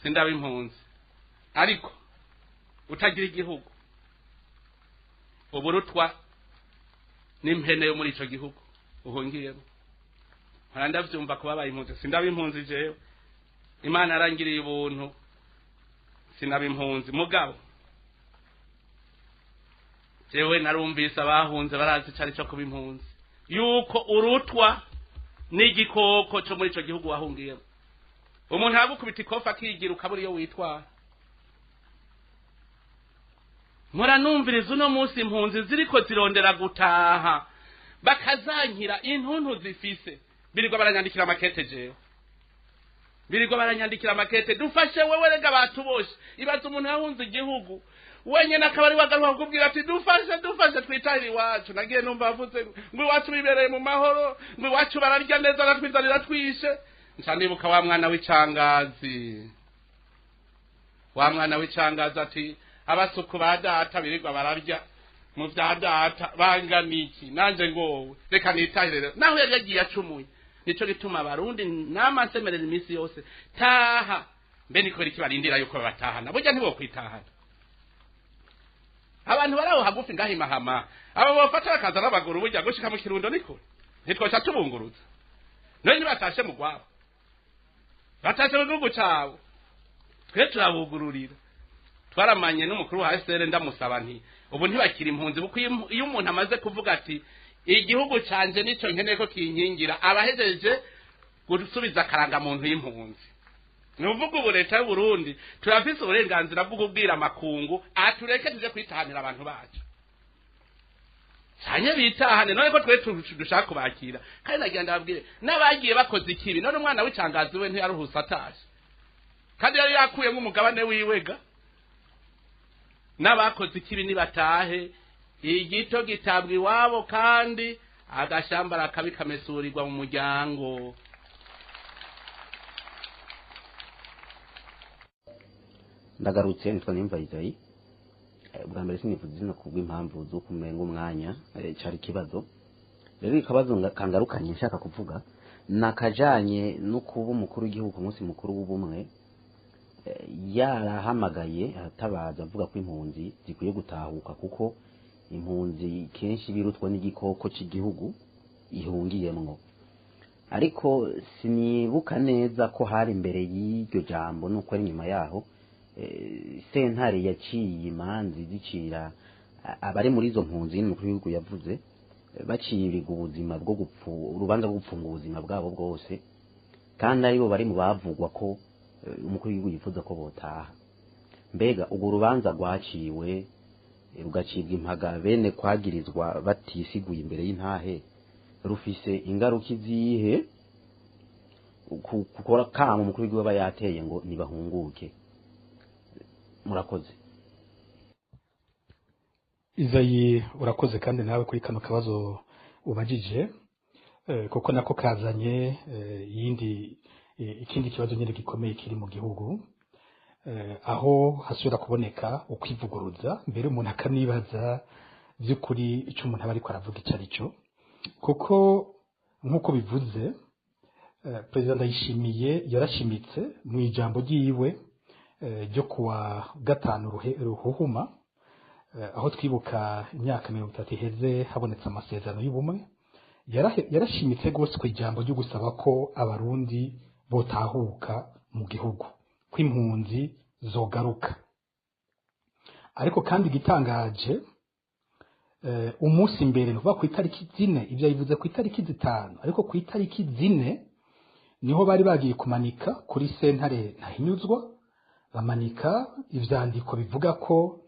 Sindaba impunzi, ariko utagira igihugu uburutwa n'impene yo muri ico gihugu uhungiyemo. Mpora ndavyumva kubabaye impunzi. Sindaba impunzi jewe, Imana yarangiriye ubuntu, sinaba impunzi. Mugabo jewe narumvise abahunze barazi ico ari co kuba impunzi, yuko urutwa n'igikoko co muri ico gihugu wahungiyemo. Umuntu aragukubita ikofi akigira, ukabura iyo witwara. Mpora numviriza uno munsi impunzi ziriko zirondera gutaha, bakazankira intuntu zifise. Birirwa baranyandikira amakete jewe, birirwa baranyandikira amakete: "Dufashe wewe, rega batuboshe." Ibaza umuntu yahunze igihugu wenyene akaba ari wagaruka kukubwira ati: "Dufashe, dufashe, twitahire iwacu." Nagiye numva avuze ngo iwacu bibereye mu mahoro, ngo iwacu bararya neza, natwizanira twishe. Nca nibuka wa mwana w'icangazi, wa mwana w'icangazi ati: "Abasuku ba data birirwa bararya mu vya data bangana iki? Nanje ngowe reka nitahire rero." Naho yari yagiye acumuye. Nico gituma Abarundi namasemerera iminsi yose: taha. Mbe niko riki barindira yuko babatahana? Burya ntibokwitahana. Abantu bari aho hagufi ngaho imahama, abo bofata bakaza n'abaguru, burya gushika mu Kirundo niko ntitwoca tubunguruza. None ntibatashe mu rwabo, batashe mu gihugu cabo, twe turabugururira. Twaramanye n'umukuru wa HCR, ndamusaba nti: "Ubu ntibakiri impunzi," kuko iyo umuntu amaze kuvuga ati: "Igihugu canje nico nkeneye ko kinkingira," abahejeje gusubiza akarangamuntu y'impunzi. Ni uvuga ubu leta y'u Burundi turafise uburenganzira bwo kubwira amakungu atureke tuje kwitahanira abantu bacu, canye bitahane. None ko twe dushaka kubakira. Kandi nagira ndababwire n'abagiye bakoze ikibi. None umwana w'icangazi we ntiyaruhuse atashe kandi yari yakuyemo umugabane wiwega? N'abakoze ikibi nibatahe, igito gitabwa iwabo, kandi agashambara kabi kamesurirwa mu muryango. Ndagarutse, nitwa Nimva Izayi. Bwa mbere sinifuza izina kubw'impamvu z'uko umenga umwanya cari ikibazo. Rero ikibazo kangarukanye nshaka kuvuga nakajanye no kuba umukuru w'igihugu ku munsi mukuru w'ubumwe yarahamagaye aratabaza avuga ko impunzi zikwiye gutahuka, kuko impunzi kenshi birutwa n'igikoko cy'igihugu ihungiyemwo. Ariko sinibuka neza ko hari imbere y'iryo jambo nuko ari inyuma yaho sentare yaciye imanza zicira abari muri izo mpunzi n'umukuru w'igihugu yavuze, bacirirwa ubuzima bwo gupfu, urubanza rwo gupfunga ubuzima bwabo bwose, kandi aribo bari mu bavugwa ko umukuru w'igihugu yifuza ko botaha. Mbega urwo rubanza rwaciwe, rugacibwa impaga bene kwagirizwa batisiguye imbere y'intahe, rufise ingaruka izihe gukora kamo umukuru w'igihugu aba yateye ngo nibahunguke? Murakoze. Izayi, urakoze kandi nawe kuri kano kabazo ubajije, kuko nako kazanye iyindi ikindi kibazo nyine gikomeye kiri mu gihugu, aho hasubira kuboneka ukwivuguruza, mbere umuntu akanibaza by'ukuri icyo umuntu aba ariko aravuga icyo ari cyo. Kuko nk'uko bivuze, Perezida Ndayishimiye yarashimitse mu ijambo ryiwe ryo kuwa gatanu ruhuhuma, aho twibuka imyaka 30 iheze habonetse amasezerano y'ubumwe, yarashimitse rwose ku ijambo ryo gusaba ko Abarundi botahuka mu gihugu, ko impunzi zogaruka. Ariko kandi igitangaje, umunsi mbere, ni ukuvuga ku itariki 4, ibyo yabivuze ku itariki 5, ariko ku itariki 4 niho bari bagiye kumanika kuri sentare Ntahinyuzwa, bamanika ivyandiko bivuga ko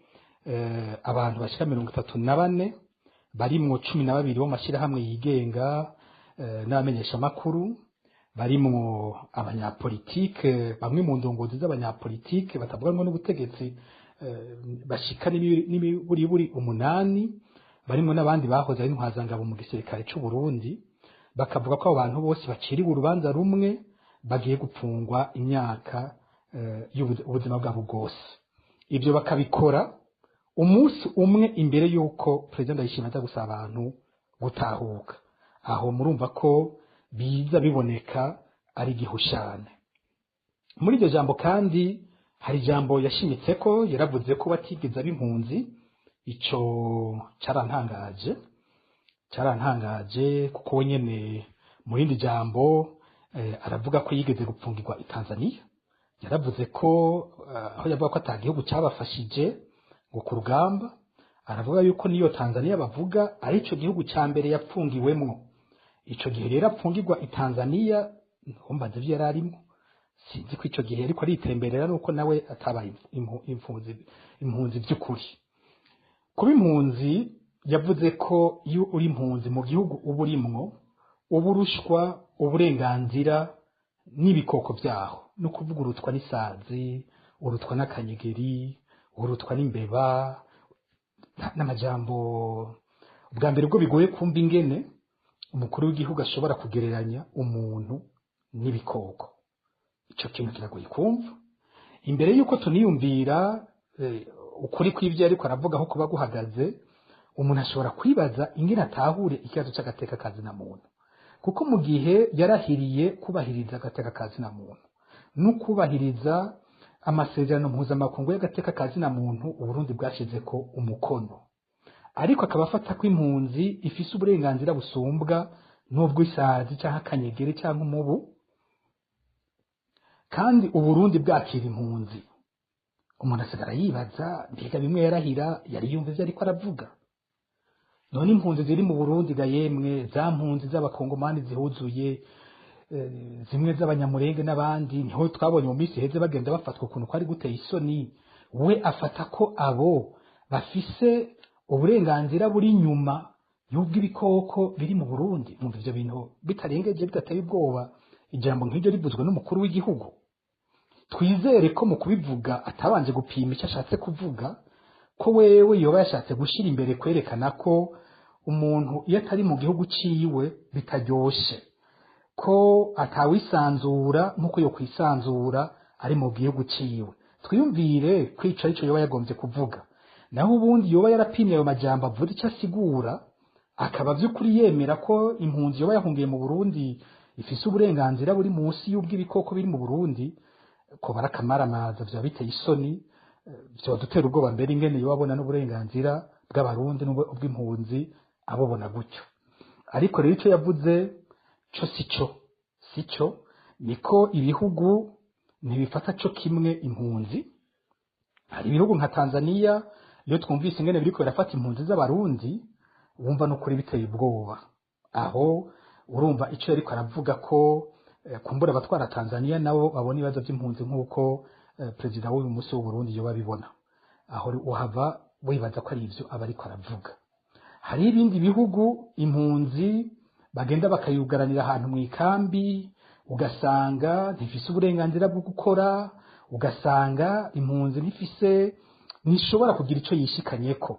abantu bashika 34, barimwo 12 bo mu mashyirahamwe yigenga n'abamenyeshamakuru, barimwo abanyapolitike, bamwe mu ndongozi z'abanyapolitike batavuganwa n'ubutegetsi bashika n'imiburiburi 8, barimwo n'abandi bahoze ari intwazangabo mu gisirikare c'u Burundi, bakavuga ko abo bantu bose baciriwe urubanza rumwe, bagiye gupfungwa imyaka y'ubuzima bwabo bwose. Ibyo bakabikora umunsi umwe imbere y'uko Perezida Ndayishimiye aza gusaba abantu gutahuka. Aho murumva ko biza biboneka ari igihushane. Muri iryo jambo kandi hari ijambo yashimitse ko yaravuze ko batigeze ab'impunzi. Ico carantangaje, carantangaje kuko we nyene mu rindi jambo aravuga ko yigeze gupfungirwa i Tanzania. Yaravuze ko aho yavuga ko ata gihugu cabafashije ngo ku rugamba, aravuga yuko niyo Tanzania bavuga ari ico gihugu ca mbere yapfungiwemwo. Ico gihe rero apfungirwa i Tanzania, ntumbaze ivyo yari arimwo, sinzi ko ico gihe ariko aritemberera, nuko nawe atabaye impunzi by'ukuri. Kuba impunzi, yavuze ko iyo uri impunzi mu gihugu uba urimwo, uba urushwa uburenganzira n'ibikoko byaho, no kuvuga urutwa n'isazi, urutwa n'akanyegeri, urutwa n'imbeba, n'amajambo. Ubwa mbere bwo bigoye kumva ingene umukuru w'igihugu ashobora kugereranya umuntu n'ibikoko. Ico kintu kiragoye kumva. Imbere y'uko tuniyumvira ukuri kw'ibyo ariko aravuga aho kuba guhagaze, umuntu ashobora kwibaza ingene atahure ikibazo c'agateka kazina muntu, kuko mu gihe yarahiriye kubahiriza agateka kazina muntu no kubahiriza amasezerano mpuzamakungu y'agateka kazina muntu Uburundi bwashizeko umukono, ariko akaba afata ko impunzi ifise uburenganzira busumbwa n'ubw'isazi canke akanyegeri canke umubu, kandi Uburundi bwakira impunzi, umuntu asigara yibaza mbega bimwe yarahira yari yumva ivyo ariko aravuga. None impunzi ziri mu Burundi ga yemwe, za mpunzi z'abakongomani zihuzuye, zimwe z'abanyamurenge n'abandi, niho twabonye mu minsi iheze bagenda bafatwa ukuntu kwari guteye isoni. We afata ko abo bafise uburenganzira buri nyuma y'ubw'ibikoko biri mu Burundi. Mwumva ivyo bintu bitarengeje, bidateye ubwoba, ijambo nk'iryo rivuzwe n'umukuru w'igihugu? Twizere ko mu kubivuga atabanje gupima icyo ashatse kuvuga, ko wewe yoba yashatse gushira imbere kwerekana ko umuntu iyo atari mu gihugu ciwe bitaryoshe, ko atawisanzura nk'uko yo kwisanzura ari mu gihugu ciwe. Twiyumvire kwica ico yoba yagombye kuvuga. Naho ubundi yoba yarapimye ayo majambo avuga icyo asigura, akaba vy'ukuri yemera ko impunzi yoba yahungiye mu Burundi ifise uburenganzira buri munsi y'ubw'ibikoko biri mu Burundi, ko barakamaramaza, vyoba biteye isoni, vyodutera ubwoba mbere ingene yoba abona n'uburenganzira bw'abarundi n'ubw'impunzi abobona gutyo. Ariko rero ico yavuze co sico, sico niko ibihugu ntibifata co kimwe impunzi. Hari ibihugu nka Tanzania, iyo twumvise ingene biriko birafata impunzi z'abarundi, wumva n'ukuri biteye ubwoba. Aho urumva ico yariko aravuga ko kumbura abatwara Tanzania nabo babona ibibazo by'impunzi nk'uko perezida w'uyu munsi w'u Burundi yoba abibona. Aho uhava wibaza ko ari ivyo aba ariko aravuga. Hari ibindi bihugu impunzi bagenda bakayugaranira ahantu mu ikambi, ugasanga ntifise uburenganzira bwo gukora, ugasanga impunzi ntifise, ntishobora kugira ico yishikanyeko.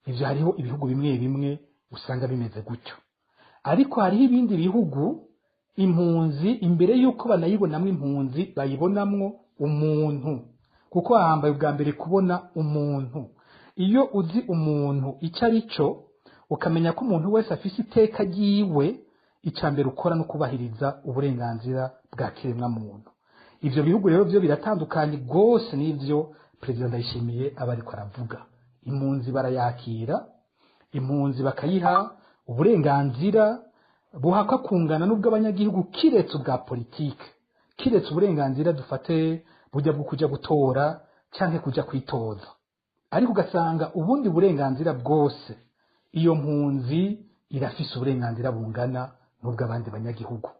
Ivyo hariho ibihugu bimwe bimwe usanga bimeze gutyo. Ariko hariho ibindi bihugu impunzi imbere y'uko banayibonamwo impunzi bayibonamwo umuntu, kuko ahambaye ubwa mbere kubona umuntu. Iyo uzi umuntu icyo ari cyo, ukamenya ko umuntu wese afise iteka ryiwe, icya mbere ukora no kubahiriza uburenganzira bwa kiremwamuntu. Ivyo bihugu rero byo biratandukanye rwose n'ivyo perezida Ndayishimiye aba ariko aravuga. Impunzi barayakira, impunzi bakayiha uburenganzira buhakwa kungana n'ubw'abanyagihugu, kiretse ubwa politike, kiretse uburenganzira dufate bujya bwo kuja gutora canke kuja kwitoza, ariko ugasanga ubundi burenganzira bwose iyo mpunzi irafise uburenganzira bungana n'ubw'abandi banyagihugu.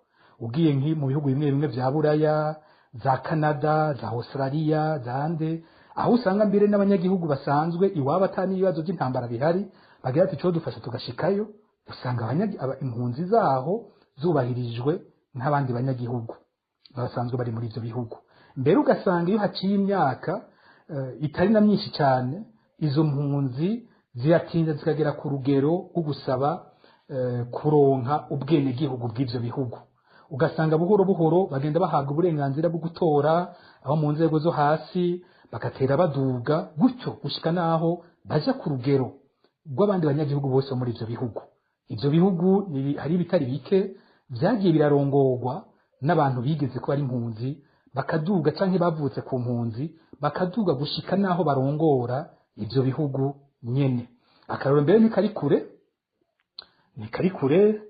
Ugiye nki mu bihugu bimwe bimwe vya Buraya, za Canada, za Australia, za ande, aho usanga mbere n'abanyagihugu basanzwe iwabo atani ibibazo by'intambara bihari, bagira ati cyo dufasha tugashikayo, usanga impunzi zaho zubahirijwe nk'abandi banyagihugu basanzwe bari muri ivyo bihugu. Mbere ugasanga iyo haciye imyaka itari na myinshi cyane, izo mpunzi ziratinda zikagera ku rugero rwo gusaba kuronka ubwenegihugu bw'ivyo bihugu. Ugasanga buhoro buhoro bagenda bahabwa uburenganzira bwo gutora aho mu nzego zo hasi, bagatera baduga gutyo gushika naho baja ku rugero rw'abandi banyagihugu bose muri ivyo bihugu. Ivyo bihugu hari ibitari bike vyagiye birarongorwa n'abantu bigeze ko ari impunzi bakaduga canke bavutse ku mpunzi bakaduga gushika naho barongora ivyo bihugu nyene. Akarorero mbere ntikari kure, ntikari kure,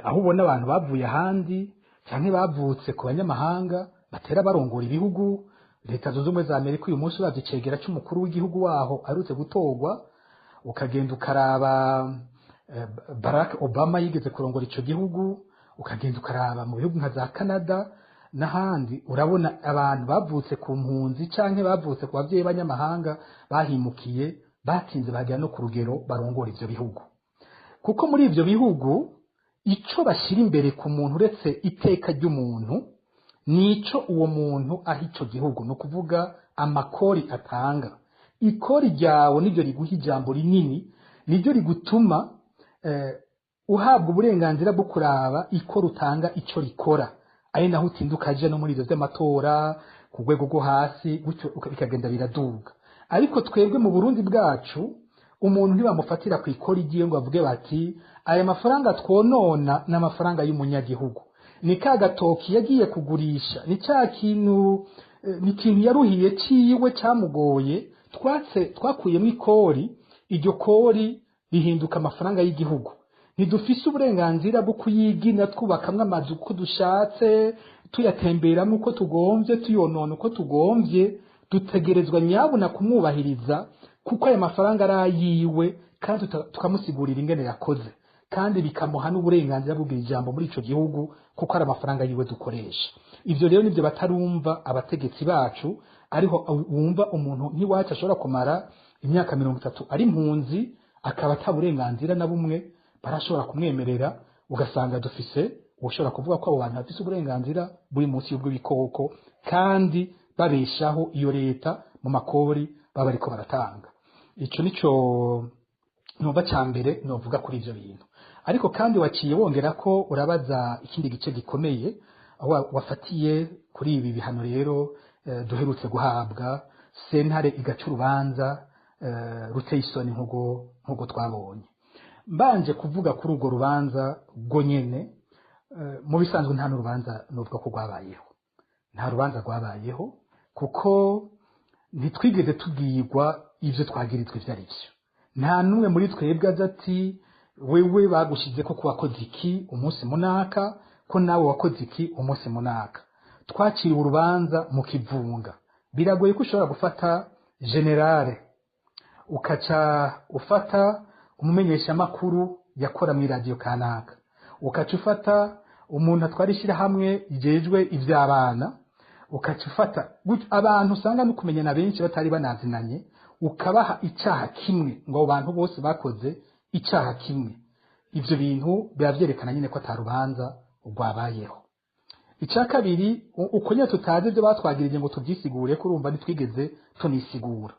aho ubona abantu bavuye ahandi canke bavutse ku banyamahanga batera barongora ibihugu. Leta Zunze Ubumwe za Amerika uyu munsi uravye icegera c'umukuru w'igihugu waho aherutse gutorwa, ukagenda ukaraba Barack Obama yigeze kurongora ico gihugu, ukagenda ukaraba mu bihugu nka za Canada n'ahandi, urabona abantu bavutse ku mpunzi canke bavutse ku bavyeyi b'abanyamahanga bahimukiye, batinze bagera no ku rugero barongora ivyo bihugu. Kuko muri ivyo bihugu ico bashyira imbere ku muntu, uretse iteka ry'umuntu, nico uwo muntu aha ico gihugu, ni ukuvuga amakori atanga. Ikori ryawe niryo riguha ijambo rinini, niryo rigutuma uhabwa uburenganzira bwo kuraba ikora utanga ico rikora, ari naho utinda ukaja no muri ivyo vy'amatora ku rwego rwo hasi, gutyo bikagenda biraduga. Ariko twebwe mu Burundi bwacu, umuntu ntibamufatira ku ikori ryiwe ngo bavuge bati aya mafaranga twonona ni amafaranga y'umunyagihugu, ni ka gatoki yagiye kugurisha, ni cya kintu, ni ikintu yaruhiye ciwe cyamugoye, twatse twakuyemo ikori, iryo kori rihinduka amafaranga y'igihugu. Ntidufise uburenganzira bwo kuyigina twubakamwo amazu uko dushatse, tuyatemberamo uko tugomvye, tuyonona uko tugomvye. Dutegerezwa nyabuna kumwubahiriza kuko aya mafaranga ari ayiwe, kandi tukamusigurira ingene yakoze, kandi bikamuha n'uburenganzira bwo kugira ijambo muri ico gihugu kuko ari amafaranga yiwe dukoresha. Ivyo rero nivyo batarumva abategetsi bacu. Ariho wumva umuntu nk'iwacu ashobora kumara imyaka 30 ari impunzi, akaba ata burenganzira na bumwe barashobora kumwemerera, ugasanga dufise ushobora kuvuga ko abo bantu bafise uburenganzira buri munsi y'ubw'ibikoko, kandi babeshaho iyo leta mu makori baba bariko baratanga. Ico nico numva ca mbere novuga kuri ivyo bintu. Ariko kandi waciye wongera ko urabaza ikindi gice gikomeye, aho wafatiye kuri ibi bihano rero duherutse guhabwa, sentare igaca urubanza ruteye isoni nk'ubwo twabonye. Mbanje kuvuga kuri urwo rubanza rwo nyene, mu bisanzwe nta n'urubanza novuga ko rwabayeho, nta rubanza rwabayeho, kuko ntitwigeze tubwirwa ivyo twagirizwa ivyo ari vyo. Nta n'umwe muri twebwe aza ati wewe bagushize ko wakoze iki umunsi munaka, ko nawe wakoze iki umunsi munaka. Twaciriwe urubanza mu kivunga. Biragoye ko ushobora gufata général, ukaca ufata umumenyeshamakuru yakora mu iradiyo kanaka, ukaca ufata umuntu atwara ishyirahamwe rigejwe iby'abana, ukaca ufata abantu usanga no kumenyana benshi batari banazinanye, ukabaha icyaha kimwe, ngo abo bantu bose bakoze icyaha kimwe. Ibyo bintu biba byerekana nyine ko atarubanza rwabayeho. Icya kabiri, uko nyine tutazi ibyo batwagirije ngo tubyisigure, ko urumva ntitwigeze tunisigura.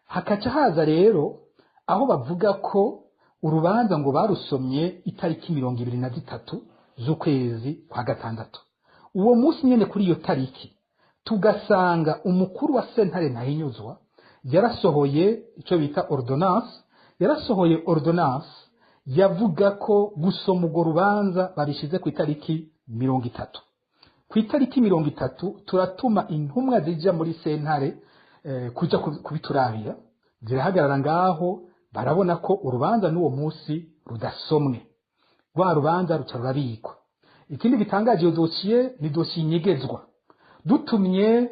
Hakaca haza rero aho bavuga ko urubanza ngo barusomye itariki 23 z'ukwezi kwa gatandatu. Uwo munsi nyine kuri iyo tariki tugasanga umukuru wa sentare Ntahinyuzwa yarasohoye icyo bita ordonnance, yarasohoye ordonnance yavuga ko gusoma urwo rubanza babishyize ku itariki 30. Ku itariki 30 turatuma intumwa zijya muri sentare kujya kubiturabira, zirahagarara ngaho, barabona ko urubanza n'uwo munsi rudasomwe, rwa rubanza ruca rurabikwa. Ikindi gitangaje, iyo dosiye ni dosiye inyegezwa. Dutumye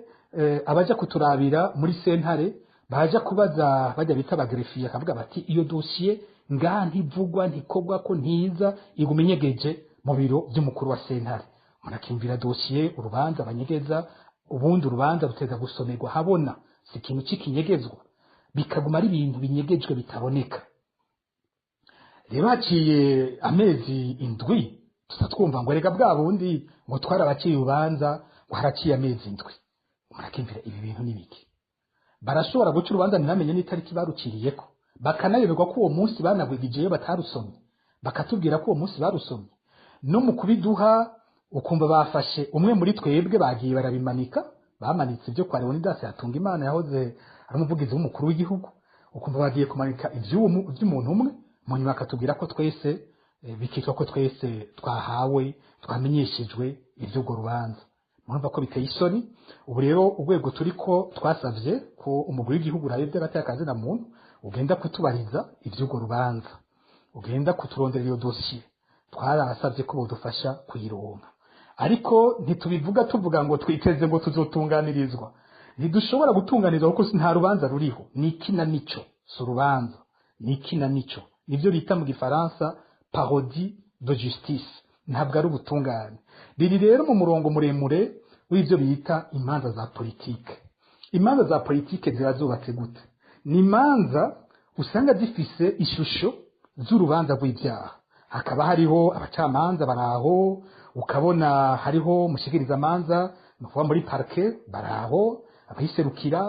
abaja kuturabira muri sentare, baja kubaza bajya bita abagreffier, akavuga bati iyo dosiye ngaha ntivugwa, ntikogwa ko, ntiza, iguma inyegeje mu biro by'umukuru wa sentare. Umuntu akiyumvira dosiye urubanza banyegeza, ubundi urubanza ruteza gusomerwa habona, si ikintu c'ikinyegezwa, bikaguma ari ibintu binyegejwe bitaboneka. Rero haciye amezi 7 tuza twumva ngo erega bwa bundi ngo twarabaciye urubanza, ngo haraciye amezi 7. Umuntu akiyumvira ibi bintu ni biki? Barashobora guca urubanza ntibamenye n'itariki baruciriyeko, bakanayoberwa ko uwo munsi banagwigijeyo batarusomye, bakatubwira ko uwo munsi barusomye. No mu kubiduha ukumva bafashe umwe muri twebwe bagiye barabimanika, bamanitse ibyo kwa Leonidas Hatungimana yahoze ari umuvugizi w'umukuru w'igihugu, ukumva bagiye kumanika iby'umuntu umwe, mu nyuma bakatubwira ko twese, bikitwa ko twese twahawe, twamenyeshejwe iby'urwo rubanza. Murumva ko biteye isoni. Ubu rero urwego turiko twasavye ko umugwi w'igihugu urabe ivy'agateka muntu ugenda kutubariza ivy'urwo rubanza, ugenda kuturondera iyo dosiye. Twarabasavye ko bodufasha kuyironka, ariko ntitubivuga tuvuga ngo twiteze ngo tuzotunganirizwa. Ntidushobora gutunganirizwa kuko nta rubanza ruriho. Ni ikinamico, si urubanza, ni ikinamico. Nivyo bita mu gifaransa parodie de justice, ntabwo ari ubutungane. Biri rero mu murongo muremure w'ivyo bita imanza za politike. Imanza za politike ziba zubatse gute? Ni imanza usanga zifise ishusho z'urubanza rw'ibyaha. Hakaba hariho abacamanza baraho, ukabona hariho mushikirizamanza, ni ukuvuga muri parquet baraho abayiserukira,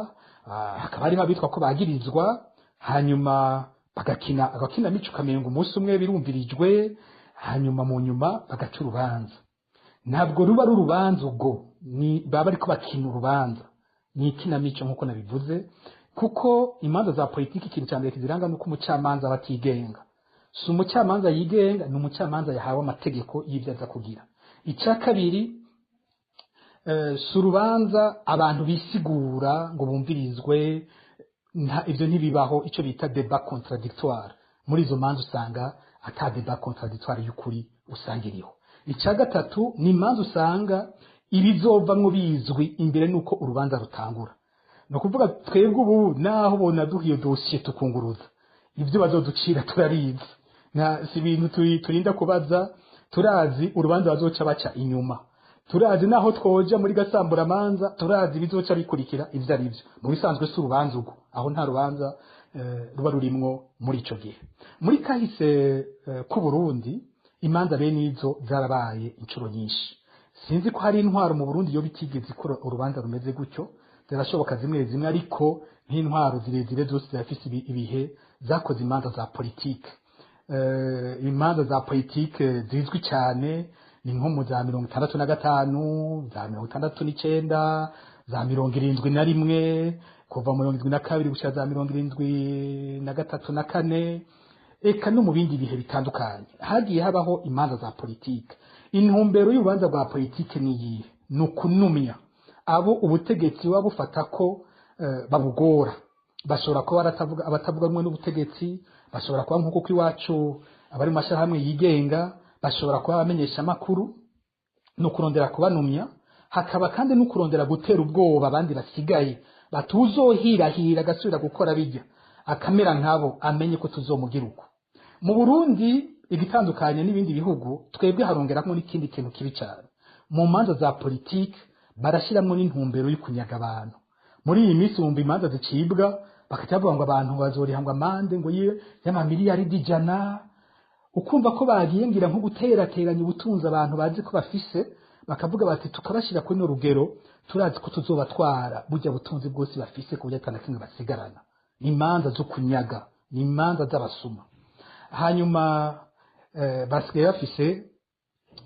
hakaba hariho abitwa ko bagirizwa, hanyuma bagakina agakinamico ukamenga umunsi umwe birumvirijwe, hanyuma mu nyuma bagaca urubanza. Ntabwo ruba ari urubanza ubwo, ni baba ariko bakina urubanza, ni ikinamico nk'uko nabivuze. Kuko imanza za politiki, ikintu cya mbere kiziranga nuko umucamanza aba atigenga. Si umucamanza yigenga, ni umucamanza yahawe amategeko y'ibyo aza kugira. Icya kabiri, si urubanza abantu bisigura ngo bumvirizwe, ibyo ntibibaho. Icyo bita débat contradictoire, muri izo manza usanga ata débat contradictoire y'ukuri usanga iriho. Icya gatatu, ni imanza usanga ibizovamwo bizwi imbere n'uko urubanza rutangura. Ni ukuvuga twebwe ubu naho bonaduha iyo dosiye tukunguruza, ibyo bazoducira turabizi, si ibintu turinda kubaza. Turazi urubanza bazoca baca inyuma, turazi naho twoja muri gasamburamanza, turazi ibizoca bikurikira ivyo ari byo. Mu bisanzwe si urubanza ubwo, aho nta rubanza ruba rurimwo muri ico gihe. Muri kahise k'u Burundi, imanza bene izo zarabaye inshuro nyinshi. Sinzi ko hari intwaro mu Burundi yo bitigeze ikora urubanza rumeze gutyo. Zirashoboka zimwe zimwe, ariko nk'intwaro zirezire zose zirafise ibihe zakoze imanza za politike. Imanza za politike zizwi cyane ni nko mu za 65, za 69, za 71, kuva 72 gushika za 73 na kane, eka no mu bindi bihe bitandukanye hagiye habaho imanza za politike. Intumbero y'urubanza rwa politike ni iyihe? Ni ukunumya abo ubutegetsi buba bufata ko babugora. Bashobora kuba abatavuga rumwe n'ubutegetsi, bashobora kuba nk'uko iwacu abari mu mashyirahamwe yigenga, bashobora kuba abamenyesha amakuru. Ni ukurondera kubanumya, hakaba kandi no kurondera gutera ubwoba abandi basigaye, batuzohirahira agasubira gukora bijya akamera nkabo, amenye ko tuzomugira uko. Mu Burundi, igitandukanye n'ibindi bihugu, twebwe harongeramo n'ikindi kintu kibi cyane. Mu manza za politike barashyiramo n'intumbero yo kunyaga abantu. Muri iyi minsi wumva imanza zicibwa bakaca bavuga ngo abantu bazoriha ngo amande ngo y'amamiliyaridi 100, ukumva ko bagiye ngira nko guterateranya ubutunzi abantu bazi ko bafise, bakavuga bati tukabashyira kuri no rugero, turazi ko tuzobatwara burya butunzi bwose bafise ku buryo atana kimwe basigarana. Ni imanza zo kunyaga, ni imanza z'abasuma. Hanyuma basigaye bafise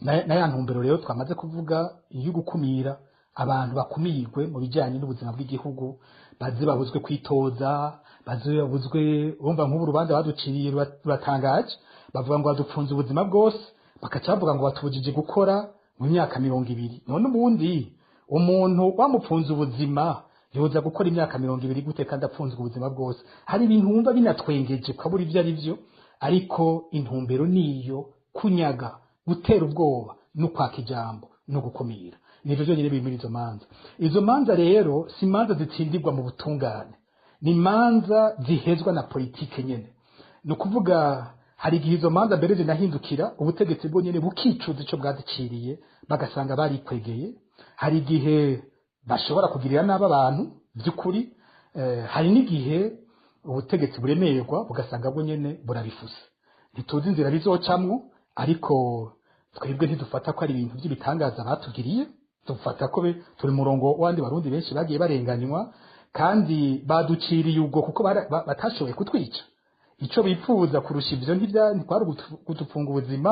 na ya ntumbero rero twamaze kuvuga yo gukumira abantu, bakumirwe mu bijyanye n'ubuzima bw'igihugu, baze babuzwe kwitoza, baze babuzwe. Urumva nk'ubu urubanza baduciriye ruratangaje. Bavuga ngo badupfunze ubuzima bwose, bakaca bavuga ngo batubujije gukora mu myaka 20. None ubundi umuntu wamupfunze ubuzima yoza gukora imyaka 20 gute kandi apfunzwe ubuzima bwose? Hari ibintu wumva binatwengeje ukabura ibyo ari byo, ariko intumbero niyo kunyaga, gutera ubwoba no kwaka ijambo no gukumira. Nivyo byonyine biri muri izo manza. Izo manza rero si imanza zitsindirwa mu butungane, ni imanza zihezwa na politike nyene. Ni ukuvuga hari igihe izo manza mbere zinahindukira, ubutegetsi bwo nyene bukicuza ico bwaziciriye, bagasanga barikwegeye. Hari igihe bashobora kugirira nabi abantu by'ukuri, hari n'igihe ubutegetsi buremerwa bugasanga bwo nyene burabifuse. Ntituzi inzira bizocamwo, ariko twebwe ntidufata ko ari ibintu by'ibitangaza batugiriye. Dufata ko turi murongo w'abandi barundi benshi bagiye barenganywa, kandi baduciriye ubwo kuko batashoboye kutwica. Ico bipfuza kurusha ivyo ntikwari kudupfunga ubuzima,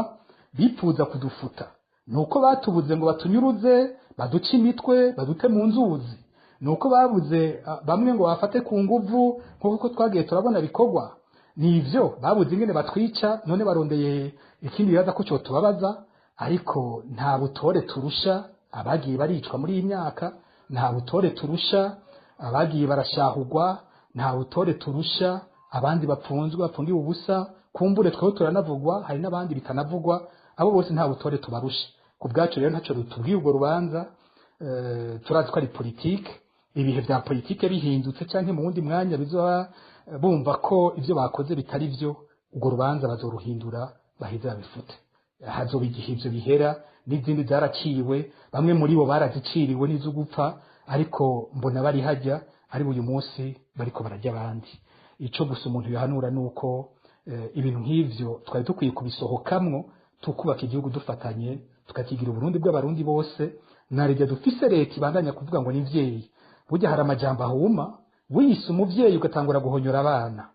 bipfuza kudufuta. Nuko batubuze ngo batunyuruze, baduce imitwe, badute mu nzuzi. Nuko babuze bamwe ngo bafate ku nguvu nk'uko twagiye turabona bikorwa. Nivyo babuze ingene batwica, none barondeye ikindi bibaza ko cyotubabaza, ariko nta butore turusha Abagiye baricwa muri iyi myaka, nta butore turusha abagiye barashahugwa, nta butore turusha abandi bapfunzwe bapfungiwe ubusa. Kumbure tweho turanavugwa, hari n'abandi bitanavugwa. Abo bose nta butore tubarusha. Ku bwacu rero ntacyo rutubwiye urwo rubanza. Turazi ko ari politike. Ibihe vya politike bihindutse canke mu wundi mwanya bizoba bumva ko ivyo bakoze bitari vyo, urwo rubanza bazoruhindura, baheze babifute. Hazoba igihe ivyo bihera. N'izindi zaraciwe, bamwe muri bo baraziciriwe n'iz'ugupfa, ariko mbona bari hajya ari uyu munsi bariko barajya abandi. Ico gusa umuntu yohanura nuko ibintu nk'ivyo twari dukwiye kubisohokamwo, tukubaka igihugu dufatanye, tukakigira Uburundi bw'Abarundi bose. Narijya dufise leta ibandanya kuvuga ngo ni burya hari amajambo ahuma. Wiyise umuvyeyi ugatangura guhonyora abana,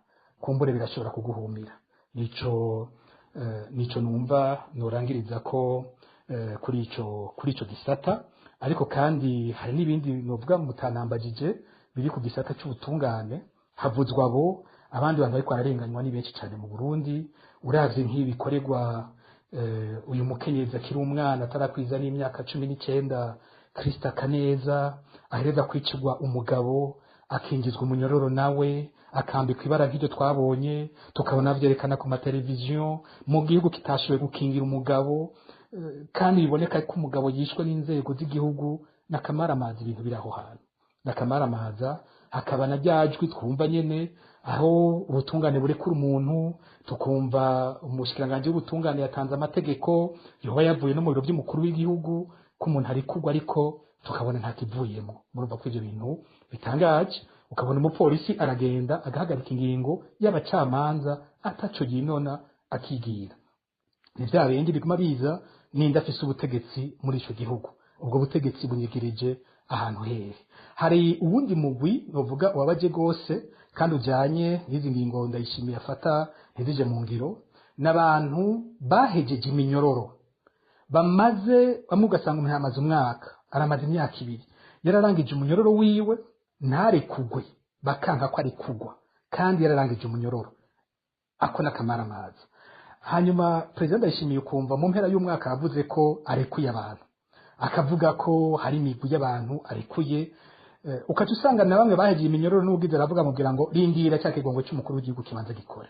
kumbure birashobora kuguhumira. Nico numva norangiriza ko kuri ico gisata. Ariko kandi hari n'ibindi novuga mutanambagije biri ku gisata c'ubutungane. Havuzwa abo, abandi bantu bariko bararenganywa ni benshi cyane mu Burundi. Uravye nk'ibikorerwa uyu mukenyezi akiri umwana atarakwiza n'imyaka 19, Krista Kaneza, ahereza kwicirwa umugabo, akinjizwa umunyororo, nawe akambikwa ibara nk'iryo twabonye, tukabona vyerekana ku mateleviziyo, mu gihugu kitashoboye gukingira umugabo, kandi biboneka ko umugabo yishwe n'inzego z'igihugu. N'akamaramaza ibintu biri aho hantu, n'akamaramaza. Hakaba na ryajwi twumva nyene aho ubutungane burekura umuntu, tukumva umushikiranganji w'ubutungane yatanze amategeko yoba yavuye no mu biro by'umukuru w'igihugu ko umuntu arikugwa, ariko tukabona nta kivuyemo. Murumva ko ivyo bintu bitangaje. Ukabona umupolisi aragenda agahagarika ingingo y'abacamanza ataco yinona, akigira. Ni vya bindi biguma biza: ninde afise ubutegetsi muri ico gihugu? Ubwo butegetsi bunyigirije ahantu hehe? Hari uwundi mugwi novuga wabaje gose kandi ujanye n'izi ngingo Ndayishimiye afata ntizije mu ngiro, n'abantu bahejeje iminyororo, bamaze, bamwe ugasanga umuntu yamaze umwaka, aramaze imyaka 2, yararangije umunyororo wiwe, ntarekugwe, bakanka ko ari kugwa kandi yararangije umunyororo. Ako n'akamaramaza. Hanyuma perezida Ndayishimiye ukumva mu mpera y'umwaka yavuze ko arekuye abantu, akavuga ko hari imigwi y'abantu arekuye. Ukaca usanga na bamwe bahejeje iminyororo n'ubwiza aravuga, amubwira ngo rindira cya kigongo cy'umukuru w'igihugu kibanza gikore.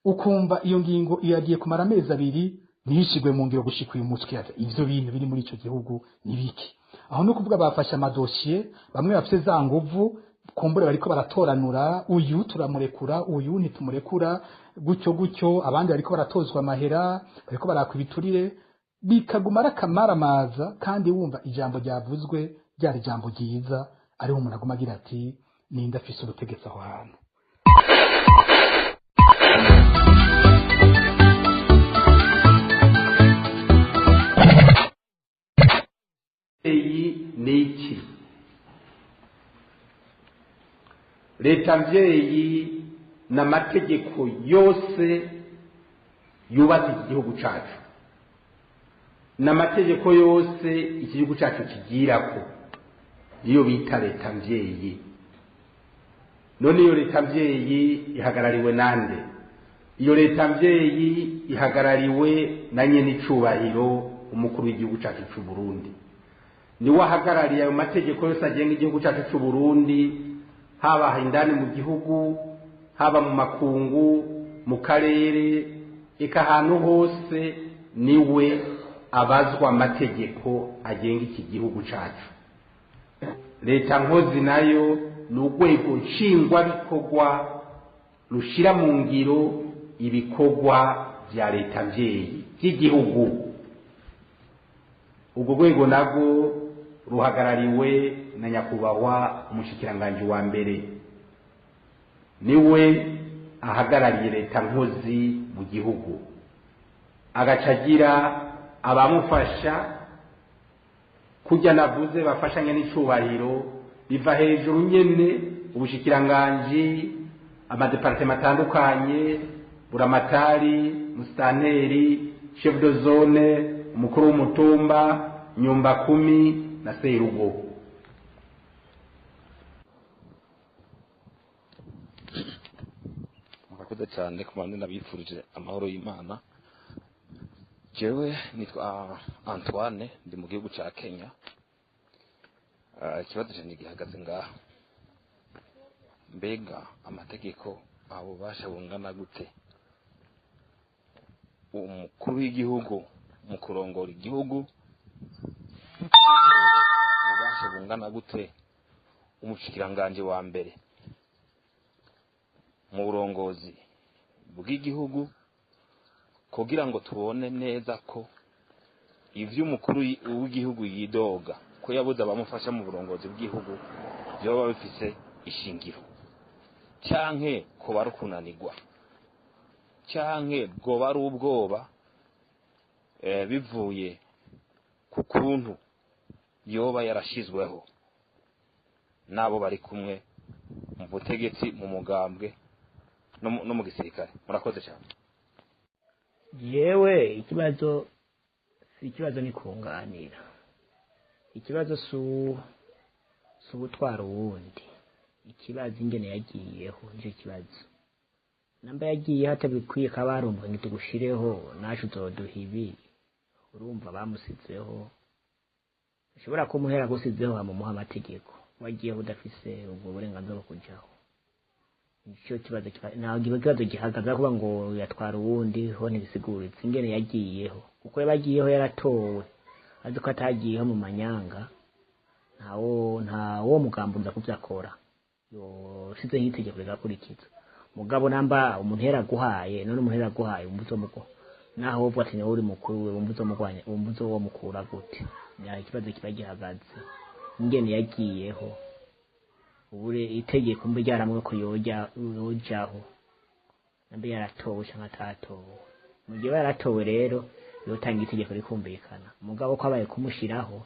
Ukumva iyo ngingo yagiye kumara amezi 2 ntishigwe mu ngiro gushika uyu munsi. Ukibaza ivyo bintu biri muri ico gihugu ni biki? Aho no kuvuga bafashe amadosiye, bamwe bafite za nguvu, kumbure bariko baratoranura: uyu turamurekura, uyu ntitumurekura, gutyo gutyo. Abandi bariko baratozwa amahera, bariko barakwa ibiturire, bikaguma ari akamaramaza. Kandi wumva ijambo ryavuzwe ryari ijambo ryiza, ariho umuntu aguma agira ati: ninde afise ubutegetsi aho hantu? Mvyeyi ni iki? Leta mvyeyi n'amategeko yose yubatse iki gihugu cacu, n'amategeko yose iki gihugu cacu kigirako, niyo bita leta mvyeyi. None iyo leta mvyeyi ihagarariwe nande? Iyo leta mvyeyi ihagarariwe na nyene icubahiro umukuru w'igihugu cacu c'u Burundi. Niwe ahagarariye ayo mategeko yose agenga igihugu cyacu cy'u Burundi, haba indani mu gihugu, haba mu makungu, mu karere, eka ahantu hose niwe abazwa amategeko agenga iki gihugu cyacu. Leta nkozi nayo ni urwego nshingwabikorwa rushyira mu ngiro ibikorwa bya leta mvyeyi by'igihugu. Urwo rwego narwo ruhagarariwe na nyakubahwa umushikiranganji wa mbere, niwe ahagarariye leta nkozi mu gihugu, agaca agira abamufasha kurya navuze bafashanya n'icubahiro biva hejuru nyene: ubushikiranganji, amadepartema atandukanye, buramatari, musitanteri, chef de zone, umukuru w'umutumba, nyumba kumi na serugo. Murakoze cyane ku bandi, nabifurije amahoro y'Imana. Jewe nitwa Antoine, ndi mu gihugu ca Kenya. Ikibazo canje gihagaze ngaha: mbega amategeko ububasha bungana gute umukuru w'igihugu mu kurongora igihugu, ububasha bungana gute umushikiranganji wa mbere mu burongozi bw'igihugu, kugira ngo tubone neza ko ivyo umukuru w'igihugu yidoga ko yabuze abamufasha mu burongozi bw'igihugu vyoba bifise ishingiro, canke ko bari ukunanirwa, canke bwoba ari ubwoba bivuye ku kuntu yoba yarashizweho n'abo bari kumwe mu butegetsi, mu mugambwe no mu gisirikare? Murakoze cyane. Yewe, ikibazo si ikibazo, ni kunganira. Ikibazo si ubutwara uwundi, ikibazo ingene yagiyeho nicyo kibazo. Namba yagiyeho atabikwiye, kaba barumva ngo tugushireho nacu uzoduha ibi, urumva bamusizeho. Ushobora kumuhera gusizeho hamumuha amategeko, wagiyeho udafise ubwo burenganzira bwo kujaho. Nicyo kibazo. Ntabwo ikibazo gihagaze aho kuvuga ngo yatwara uwundi ho, ntibisiguritse ingene yagiyeho, kuko yabagiyeho yaratowe, azi ko atagiyeho mu manyanga. Ntawo mugambuza kuvyo akora, yoshizeho itegeko rigakurikiza. Mugabo namba umuntu yaraguhaye, none umuntu yaraguhaye wumva uzomuko naho wovuga ati niwe uri mukuru we, wumva uzomugwanya, wumva uzomukura gute? Nyaho ikibazo kiba gihagaze, ingene yagiyeho. Ubure itegeko mbe ryaramwe ko yoja yojaho, nambe yaratowe canke atatowe. Mu gihe yaratowe rero yotanga itegeko rikumvikana. Mugabo ko abaye kumushiraho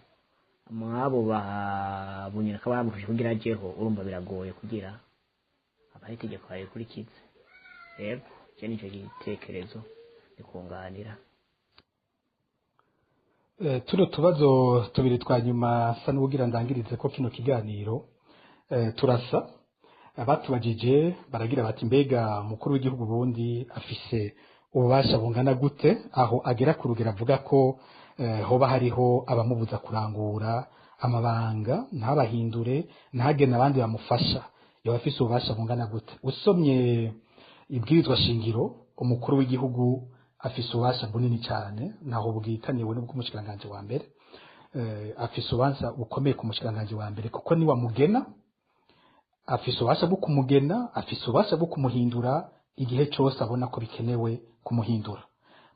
mwabo babunyina ko bamufashe kugira ajeho, urumva biragoye kugira abahe itegeko barikurikize. Yego, icyo nico gitekerezo, nikunganira. Tuno tubazo tubiri twa nyuma sa n'ubugira ndangirize ko kino kiganiro turasa. Abatubajije baragira bati: mbega umukuru w'igihugu bundi afise ububasha bungana gute aho agera ku rugero avuga ko hoba hariho abamubuza kurangura amabanga, ntabahindure, ntagene abandi bamufasha? Yoba afise ububasha bungana gute? Usomye ibwirizwa shingiro, umukuru w'igihugu afise ububasha bunini cyane, ntaho bwitaniwe n'ubw'umushikiranganji wa mbere. Afise ububasha bukomeye ku mushikiranganji wa mbere, kuko ni wamugena. Afise ububasha bwo kumugena, afise ububasha bwo kumuhindura igihe cyose abona ko bikenewe kumuhindura.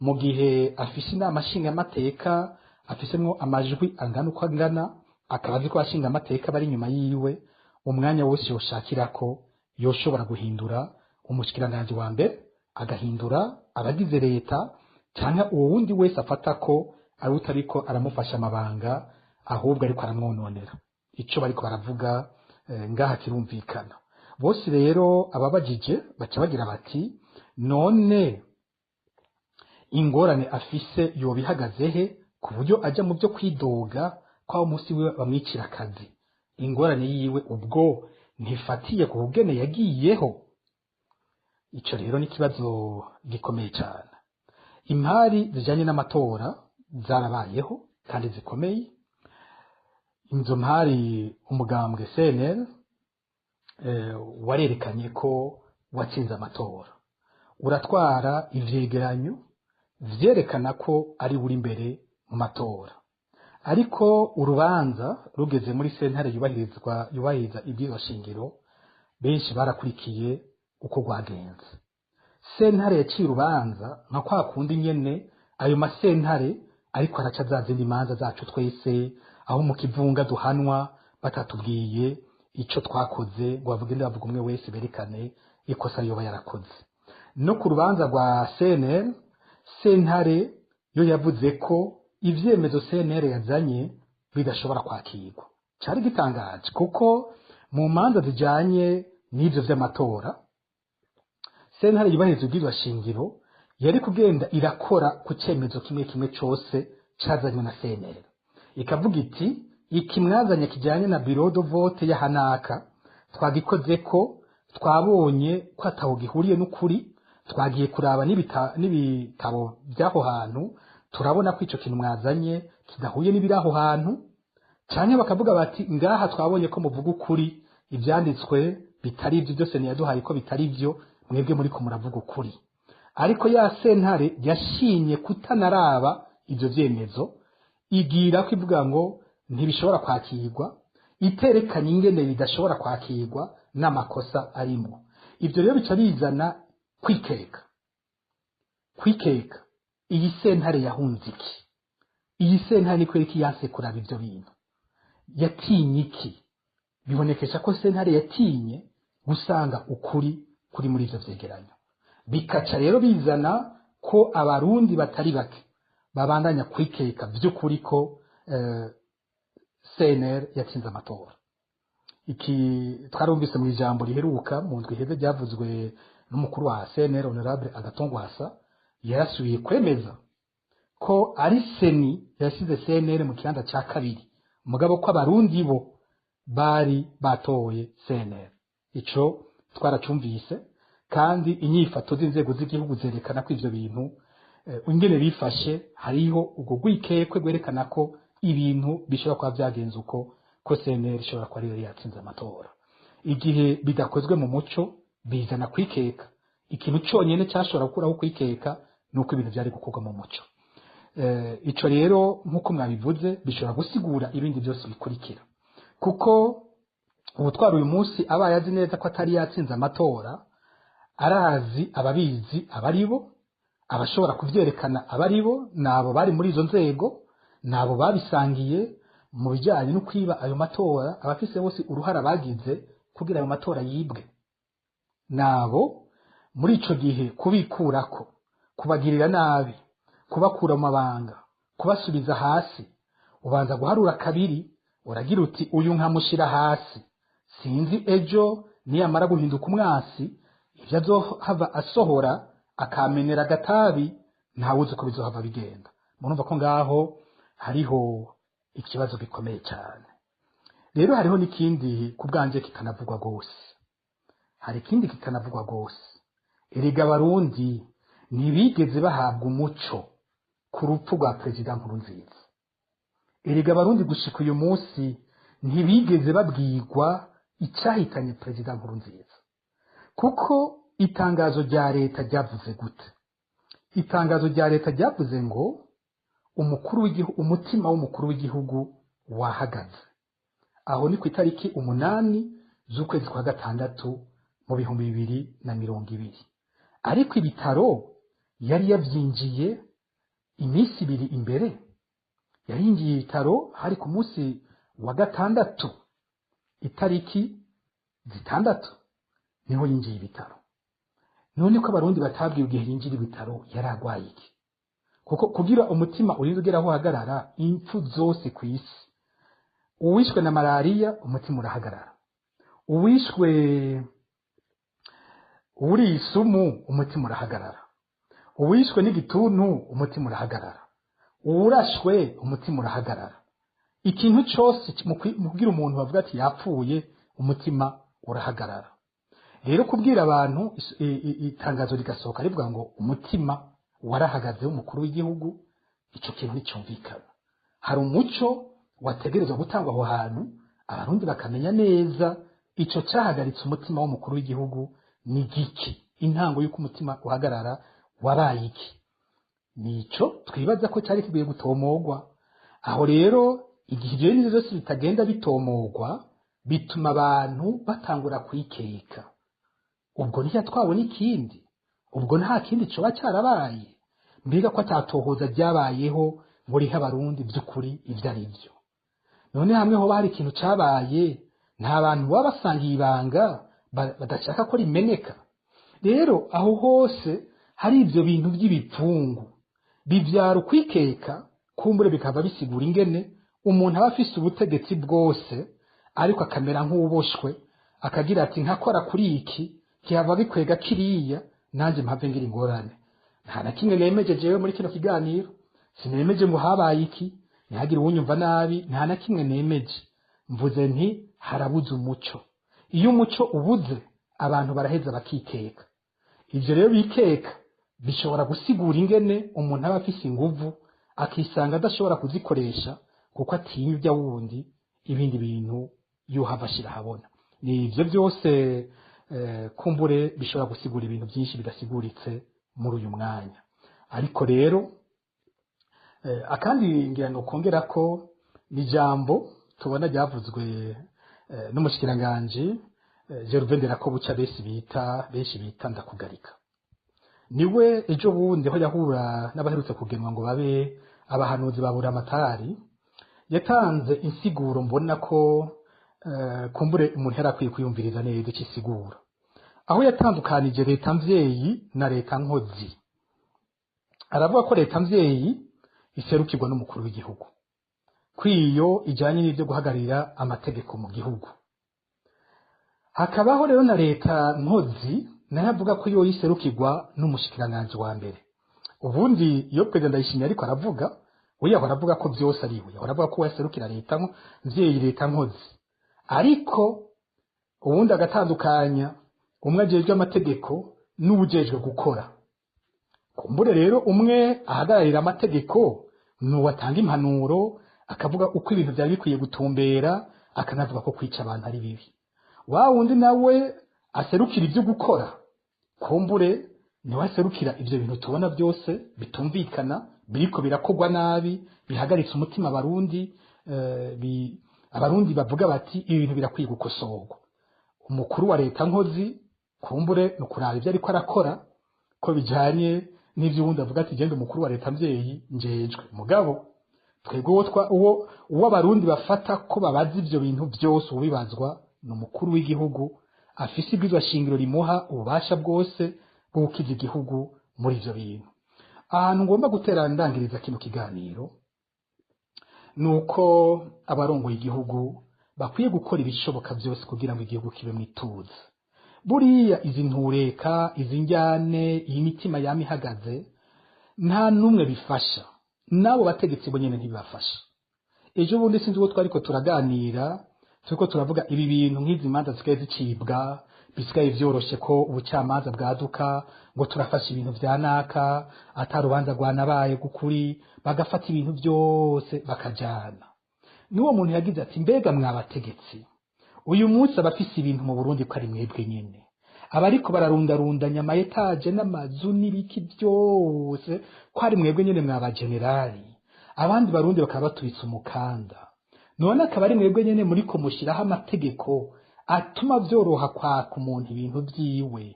Mu gihe afise inama nshingamateka afisemwo amajwi angana uko angana, akaba azi ko abashingamateka bari inyuma yiwe, umwanya wose yoshakirako yoshobora guhindura umushikiranganji wa mbere, agahindura abagize leta, cyangwa uwo wundi wese afata ko ari utariko aramufasha amabanga, ahubwo ariko aramwononera. Icyo bariko baravuga ngaha kirumvikana bose. Rero ababajije baca bagira bati: none ingorane afise yoba ihagaze he ku buryo ajya mu byo kwidoga ko aho umunsi wiwe bamwicira akazi? Ingorane yiwe ubwo ntifatiye ku bugene yagiyeho? Icyo rero ni ikibazo gikomeye cyane. Imari zijyanye n'amatora zarabayeho kandi zikomeye. Inzo mpari, umugambwe CNL warerekanye ko watsinze amatora, uratwara ivyegeranyo vyerekana ko ari uri imbere mu matora. Ariko urubanza rugeze muri sentare yubahiriza ibwirizwa shingiro, benshi barakurikiye uko rwagenze. Sentare yaciye urubanza nka kwa kundi nyene ayo masentare ariko araca za zindi manza zacu twese, aho mu kivunga duhanwa batatubwiye ico twakoze, ngo bavuge, bavuga umwe wese berekane ikosa yoba yarakoze. No ku rubanza rwa CNL, sentare yo yavuze ko ivyemezo CNL yazanye bidashobora kwakirwa. Cari gitangaje, kuko mu manza zijanye n'ivyo vy'amatora, sentare yubahiriza ubwirizwa shingiro yari kugenda irakora ku cyemezo kimwe kimwe cose cazanywe na CNL, ikavuga iti: iki mwazanye kijyanye na bureau de vote y'ahanaka twagikoze ko twabonye ko ataho gihuriye n'ukuri, twagiye kuraba n'ibitabo by'aho hantu, Turabona ko ico kintu mwazanye kidahuye n'ibiri aho hantu, canke bakavuga bati ngaha twabonye ko muvuga ukuri, ivyanditswe bitari ivyo byose ntiyaduhaye ko bitari byo, mwebwe muri ko muravuga ukuri. Ariko ya sentare yashimye kutanaraba ivyo vyemezo, igira ko ivuga ngo ntibishobora kwakirwa, iterekanye ingene bidashobora kwakirwa n'amakosa arimo. Ivyo rero bica bizana kwikeka. Kwikeka iyi sentare yahunze iki? Iyi sentare ni kwereka yanse kuraba ivyo bintu, yatinye iki? Bibonekesha ko sentare yatinye gusanga ukuri kuri muri ivyo vyegeranyo. Bikaca rero bizana ko abarundi batari bake babandanya kwikeka vy'ukuri ko CNR yatsinze amatora. Iki twarumvise mu ijambo riheruka mu ndwi iheze ryavuzwe n'umukuru wa CNR, Honorable Agathon Rwasa, yarasubiye kwemeza ko ari CENI yasize CNR mu kibanza ca kabiri, mugabo ko abarundi bo bari batoye CNR. Ico twaracumvise, kandi inyifato z'inzego z'igihugu zerekana ko ivyo bintu ingene bifashe hariho ubwo rwikekwe rwerekana ko ibintu bishobora kuba vyagenze uko, ko CNR ishobora kuba ariyo yatsinze amatora. Igihe bidakozwe mu muco bizana kwikeka. Ikintu conyene cyashobora gukuraho kwikeka nuko ibintu vyari gukorwa mu muco. Ico rero nkuko mwabivuze bishobora gusigura ibindi byose bikurikira, kuko ubutwara uyu munsi abaye azi neza ko atari yatsinze amatora, arazi ababizi abaribo, abashobora kuvyerekana abaribo, nabo bari muri izo nzego, nabo babisangiye mu bijyanye no kwiba ayo matora, abafise bose uruhara bagize kugira ayo matora yibwe. Nabo muri ico gihe kubikurako, kubagirira nabi, kubakura mu mabanga, kubasubiza hasi, ubanza guharura kabiri, uragira uti uyu nkamushira hasi, sinzi ejo niyamara guhinduka umwasi ivyo azohava asohora akamenera agatabi, ntawuzi uko bizohava bigenda. Murumva ko ngaho hariho ikibazo gikomeye cyane. Rero hariho n'ikindi ku bwanje kitanavugwa gose, hari ikindi kitanavugwa gose. Erega abarundi ntibigeze bahabwa umuco ku rupfu rwa Perezida Nkurunziza. Erega abarundi gushika uyu munsi ntibigeze babwirwa icyahitanye Perezida Nkurunziza, kuko itangazo rya leta ryavuze gute? Itangazo rya leta ryavuze ngo umukuru w'igihugu, umutima w'umukuru w'igihugu wahagaze. Aho ni ku itariki 8 z'ukwezi kwa gatandatu mu 2020. Ariko ibitaro yari yavyinjiye iminsi 2 imbere, yarinjiye ibitaro hari ku munsi wa gatandatu itariki 6 niho yinjiye ibitaro. None ko abarundi batabwiye igihe yinjira ibitaro yaragwaye iki? Kuko kugira umutima urinze ugera aho uhagarara, impfu zose ku isi, uwishwe na malaria umutima urahagarara, uwishwe uri isumu umutima urahagarara, uwishwe n'igituntu umutima urahagarara, uwurashwe umutima urahagarara. Ikintu cyose mu kugira umuntu bavuga ati yapfuye, umutima urahagarara. Rero kubwira abantu itangazo rigasohoka rivuga ngo umutima warahagaze w'umukuru w'igihugu, ico kintu nticyumvikana. Hari umuco wategerezwa gutangwa aho hantu, abarundi bakamenya neza ico cyahagaritse umutima w'umukuru w'igihugu ni giki, intango y'uko umutima uhagarara wabaye iki. Nico twibaza ko cyari kigiye gutomogwa. Aho rero igihe ibyo bintu byose bitagenda bitomogwa, bituma abantu batangura kwikeka. Ubwo ntiyatwawe n'ikindi, ubwo nta kindi coba cyarabaye. Mbega ko atatohoza ryabayeho ngo rihe abarundi by'ukuri ivyo ari byo? None hamwe hoba hari ikintu cabaye, nta bantu baba basangiye ibanga badashaka ko rimeneka. Rero aho hose hari ivyo bintu by'ibipfungu bivyara ukwikeka, kumbure bikava bisigura ingene umuntu aba afise ubutegetsi bwose ariko akamera nk'uboshwe, akagira ati nkakora kuri iki kihava bikwega kiriya, nanjye mpave ngira ingorane. Nta na kimwe nemeje jewe muri kino kiganiro, sinemeje ngo habaye iki, ntihagire uwunyumva nabi, nta na kimwe nemeje. Mvuze nti harabuze umuco. Iyo umuco ubuze abantu baraheza bakikeka. Ivyo rero bikeka bishobora gusigura ingene umuntu aba afise inguvu akisanga adashobora kuzikoresha kuko atinya ibyo wundi ibindi bintu yuhava ashira ahabona. Ni ivyo byose kumbure bishobora gusigura ibintu byinshi bidasiguritse muri uyu mwanya. Ariko rero akandi ngira ngo kongera ko ni jambo tubona ryavuzwe n'umushikiranganje Gervais Nderakobuca benshi bita ndakugarika. Niwe ejo bundi aho yahura n'abaherutse kugenwa ngo babe abahanuzi babura amatari, yatanze insiguro mbona ko kumbure umuntu yarakwiye kwiyumviriza neza icyo isigura, aho yatandukanije leta mvyeyi na leta nkozi. Aravuga ko leta mvyeyi iserukirwa n'umukuru w'igihugu, kwiyo ijanye n'ivyo guhagararira amategeko mu gihugu. Hakabaho rero na leta nkozi, nayo avuga ko yo iserukirwa n'umushikiranganje wa mbere. Ubundi iyo perezida Ndayishimiye ariko aravuga, we yahora avuga ko byose ari we, yahora avuga ko yaserukira leta mvyeyi, leta nkozi, ariko ubundi agatandukanya umwe ajejwe amategeko n'uwujejwe gukora. Kumbure rero umwe ahagararira amategeko nuwatanga impanuro, akavuga uko ibintu byari bikwiye gutumbera, akanavuga ko kwica abantu ari bibi. Wa wundi nawe aserukira ibyo gukora, kumbure niwe aserukira ibyo bintu tubona byose bitumvikana, biriko birakogwa nabi, bihagaritse umutima abarundi, abarundi bavuga bati ibi bintu birakwiye gukosorwa. Umukuru wa leta nkozi kumbure ni ukuraba ibyo ariko arakora ko bijanye n'ivyo uwundi avuga ati genda umukuru wa leta mvyeyi njejwe. Mugabo twebwe uwo abarundi bafata ko babaza ivyo bintu byose, ubibazwa ni umukuru w'igihugu afise ibwirizwa shingiro rimuha ububasha bwose bwo gukiza igihugu muri ivyo bintu. Ahantu ngomba gutera ndangiriza kino kiganiro nuko abarongoye igihugu bakwiye gukora ibishoboka byose kugira ngo igihugu kibe mu ituze. Buriya izi ntureka, izi njyane, iyi mitima yama ihagaze, nta n'umwe bifasha, n'abo bategetsi bo nyene ntibibafasha. Ejo bundi sinzi uwo twariko turaganira, turiko turavuga ibi bintu nk'izi manza zisigaye zicibwa, bisigaye vyoroshe ko ubucamanza bwaduka ngo turafasha ibintu vya naka atarubanza rwanabaye gukuri, bagafata ibintu byose bakajana. N'uwo muntu yagize ati mbega mwabategetsi, uyu munsi abafise ibintu mu Burundi ko ari mwebwe nyene, abariko bararundarundanya ama etaje n'amazu n'ibiki byose ko ari mwebwe nyene mwabagenerali, abandi barundi bakaba baturitse umukanda. None akaba ari mwebwe nyene muriko mushiraho amategeko atuma vyoroha kwaka umuntu ibintu vyiwe.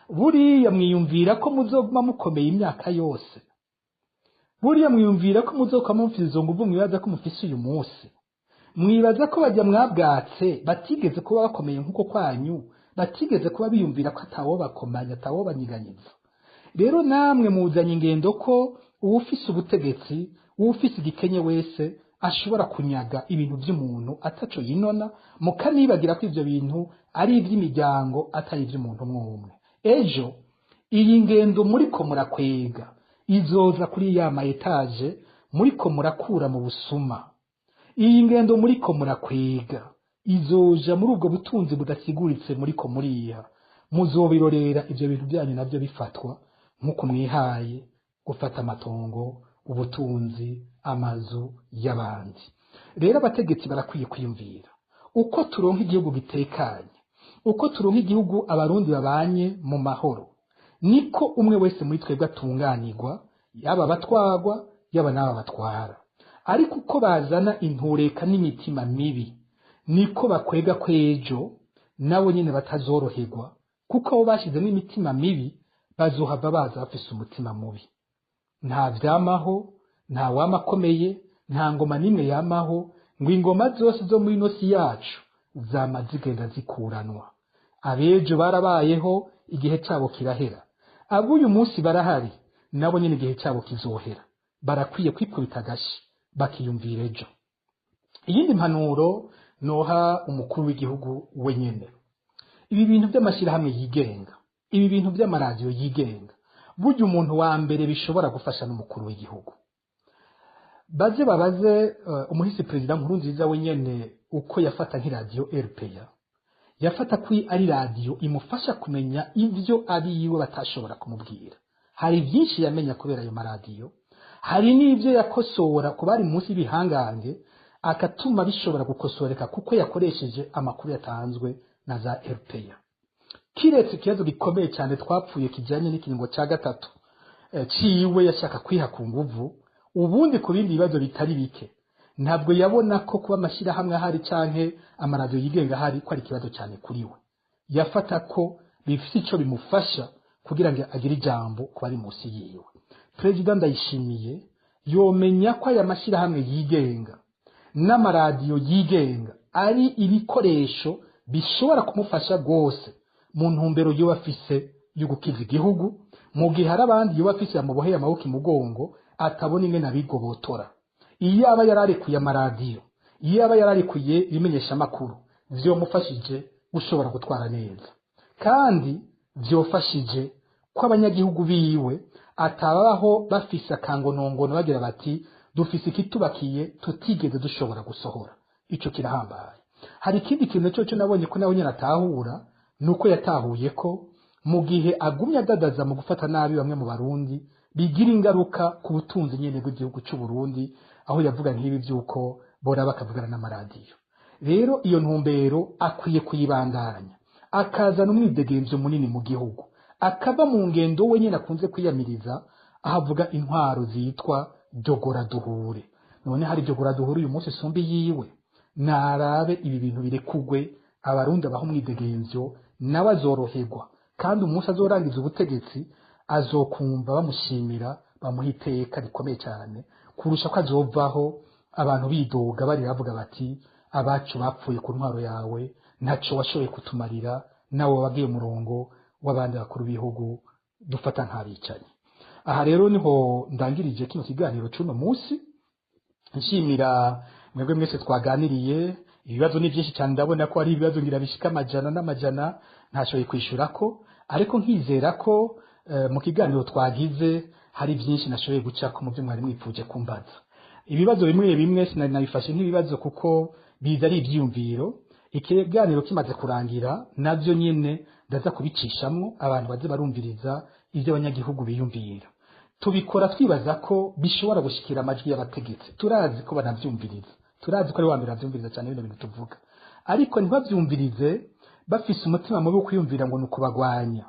Buriya mwiyumvira ko muzoguma mukomeye imyaka yose? Buriya mwiyumvira ko muzokama mufise izo nguvu mwibaza ko mufise uyu munsi? Mwibaza ko bajya mwabwatse batigeze kuba bakomeye nk'uko kwanyu, batigeze kuba biyumvira ko atawobakomanya, atawobanyiganyiza? Rero namwe muzanye ingendo ko uwufise ubutegetsi, uwufise igikenye wese ashobora kunyaga ibintu by'umuntu ataco yinona, mukanibagira ko ivyo bintu ari ivy'imiryango atari ivy'umuntu umwe umwe. Ejo iyi ngendo muriko murakwega izoza kuri ya ma etaje muriko murakura mu busuma. Iyi ngendo muriko murakwega izoja muri ubwo butunzi budasiguritse muriko muriha. Muzobirorera ivyo bintu byanyu navyo bifatwa nk'uko mwihaye gufata amatongo, ubutunzi, amazu y'abandi. Rero abategetsi barakwiye kwiyumvira uko turonka igihugu gitekanye, uko turonka igihugu abarundi babanye mu mahoro, niko umwe wese muri twebwe atunganirwa, yaba abatwagwa yaba n'aba batwara. Ariko uko bazana intureka n'imitima mibi, niko bakwega kwejo nabo nyene batazoroherwa, kuko abo bashizemo imitima mibi bazohava baza bafise umutima mubi. Nta vyamaho, nta wama akomeye, nta ngoma n'imwe yamaho, ngo ingoma zose zo muri ino si yacu zama zigenda zikuranwa. Abejo barabayeho, igihe cabo kirahera. Ab'uyu munsi barahari, nabo nyene igihe cabo kizohera. Barakwiye kwikubita agashi bakiyumvira ejo. Iyindi mpanuro noha umukuru w'igihugu wenyene, ibi bintu by'amashirahamwe yigenga, ibi bintu by'amaradiyo yigenga, burya umuntu wa mbere bishobora gufasha n'umukuru w'igihugu. Baze babaze umuhisi perezida Nkurunziza wenyene uko yafata nk'iradiyo RPA, yafata ko ari radiyo imufasha kumenya ivyo abiwe batashobora kumubwira. Hari byinshi yamenya kubera ayo maradiyo, Hari n'ibyo yakosora ku bari munsi y'ibihangange, akatuma bishobora gukosoreka kuko yakoresheje amakuru yatanzwe na za RPA. Kiretse ikibazo gikomeye cyane twapfuye kijyanye n'ikiringo cya gatatu ciwe yashaka kwiha ku nguvu, ubundi ku bindi bibazo bitari bike ntabwo yabona ko kuba amashyirahamwe ahari canke amaradiyo yigenga ahari ko ari ikibazo cyane kuri we. Yafata ko bifite icyo bimufasha kugira ngo agire ijambo ku bari munsi yiwe. Perezida Ndayishimiye yomenya ko aya mashyirahamwe yigenga n'amaradiyo yigenga ari ibikoresho bishobora kumufasha rwose mu ntumbero yoba afise yo gukiza igihugu, mu gihe hari abandi yoba afise yamuboheye amaboko imugongo atabona ingene abigobotora. Iyo aba yararekuye amaradiyo, iyo aba yararekuye ibimenyeshamakuru, vyomufashije gushobora gutwara neza, kandi vyofashije ko abanyagihugu biwe atabaho bafise akangonongono bagira bati dufise ikitubakiye tutigeze dushobora gusohora. Ico kirahambaye. Hari ikindi kintu cyo nabonye ko nawe nyine atahura, nuko yatahuye ko mu gihe agumye adadaza mu gufata nabi bamwe mu Barundi bigira ingaruka ku butunzi nyene bw'igihugu cy'u Burundi, aho yavuga nk'ibi by'uko bora bakavugana n'amaradiyo. Rero iyo ntumbero akwiye kuyibandanya, akazana umwidegemvyo munini mu gihugu, akava mu ngendo we nyene akunze kwiyamiriza, aho avuga intwaro zitwa jogora duhure. None hari jogora duhure uyu munsi sumbi yiwe? Narabe ibi bintu birekugwe, Abarundi abaho umwidegemvyo, nawe azoroherwa, kandi umunsi azorangiza ubutegetsi azokumva bamushimira, bamuha iteka rikomeye cyane kurusha ko azovaho abantu bidoga bari bavuga bati abacu bapfuye ku ntwaro yawe, ntaco washoboye kutumarira, nawe wagiye umurongo w'abandi bakuru b'ibihugu dufata nk'abicanyi. Aha rero niho ndangirije kino kiganiro c'uno munsi, nshimira mwebwe mwese twaganiriye. Ibibazo ni byinshi cyane, ndabona ko ari ibibazo ngira bishika amajana n'amajana ntashoboye kwishurako, ariko nkizera ko mu kiganiro twagize hari byinshi nashoboye gucako mu byo mwari mwifuje kumbaza. Ibibazo bimwe bimwe sinari nabifashe nk'ibibazo kuko biza ari ibyiyumviro. Ikiganiro kimaze kurangira navyo nyene ndaza kubicishamwo abantu baze barumviriza ivyo abanyagihugu biyumvira. Tubikora twibaza ko bishobora gushikira amajwi y'abategetsi, turazi ko banavyumviriza, turazi ko ari wa mbere bavyumviriza cyane bino bintu tuvuga, ariko ntibavyumvirize bafise umutima mubi wo kwiyumvira ngo ni ukubagwanya.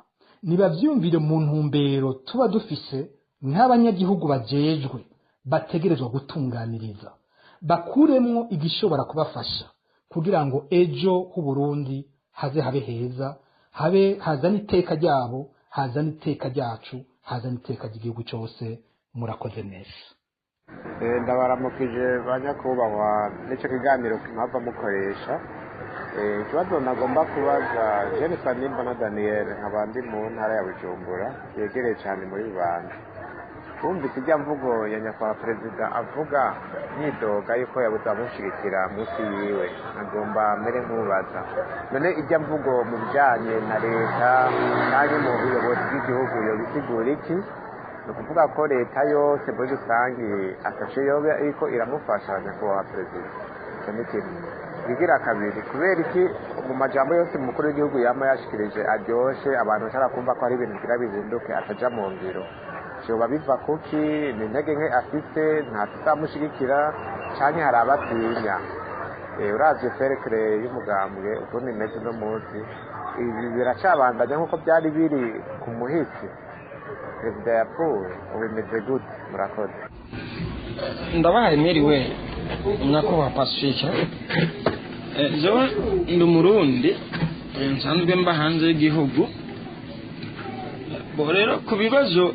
Nibavyumvire mu ntumbero tuba dufise nk'abanyagihugu bajejwe bategerezwa gutunganiriza, bakuremwo igishobora kubafasha kugira ngo ejo h'Uburundi haze habe heza, habe hazana iteka ryabo, hazana iteka ryacu, hazana iteka ry'igihugu cyose. Murakoze neza. Ndabaramukije ba nyakubahwa n'icyo kiganiro mwava mukoresha. Ikibazo nagomba kubaza Jennifer Nimba na Daniel, nkaba ndi mu ntara ya Bujumbura yegereye cyane muri rubanda. Wumvise ijya mvugo ya nyakubahwa perezida avuga yidoga yuko yabuze abamushyigikira munsi yiwe, agomba mbere nk'ubaza none ijya mvugo mu bijyanye na leta cyangwa mu buyobozi bw'igihugu yobisigura iki? Ni ukuvuga ko leta yose muri rusange atacyo yoba ariko iramufasha nyakubahwa perezida. Icyo ni kimwe. Ikigira kabiri, kubera iki mu majambo yose umukuru w'igihugu yama yashikirije aryoshe abantu bashobora kumva ko ari ibintu bigira bihinduke ataja mu ngiro? Vyoba biva kuki? Ni intege nke afise, ntatuzamushigikira canke hari abatinya? Uravye ferekere y'umugambwe ukuntu imeze uno munsi, ibi biracabandanya nk'uko byari biri ku muhisi perezida yapfuye, ubu bimeze gute? Murakoze. Ndabahaye mwiriwe nyakubahwa Pacifique. Jewe ndi Umurundi, nsanzwe mba hanze y'igihugu. Bo rero ku bibazo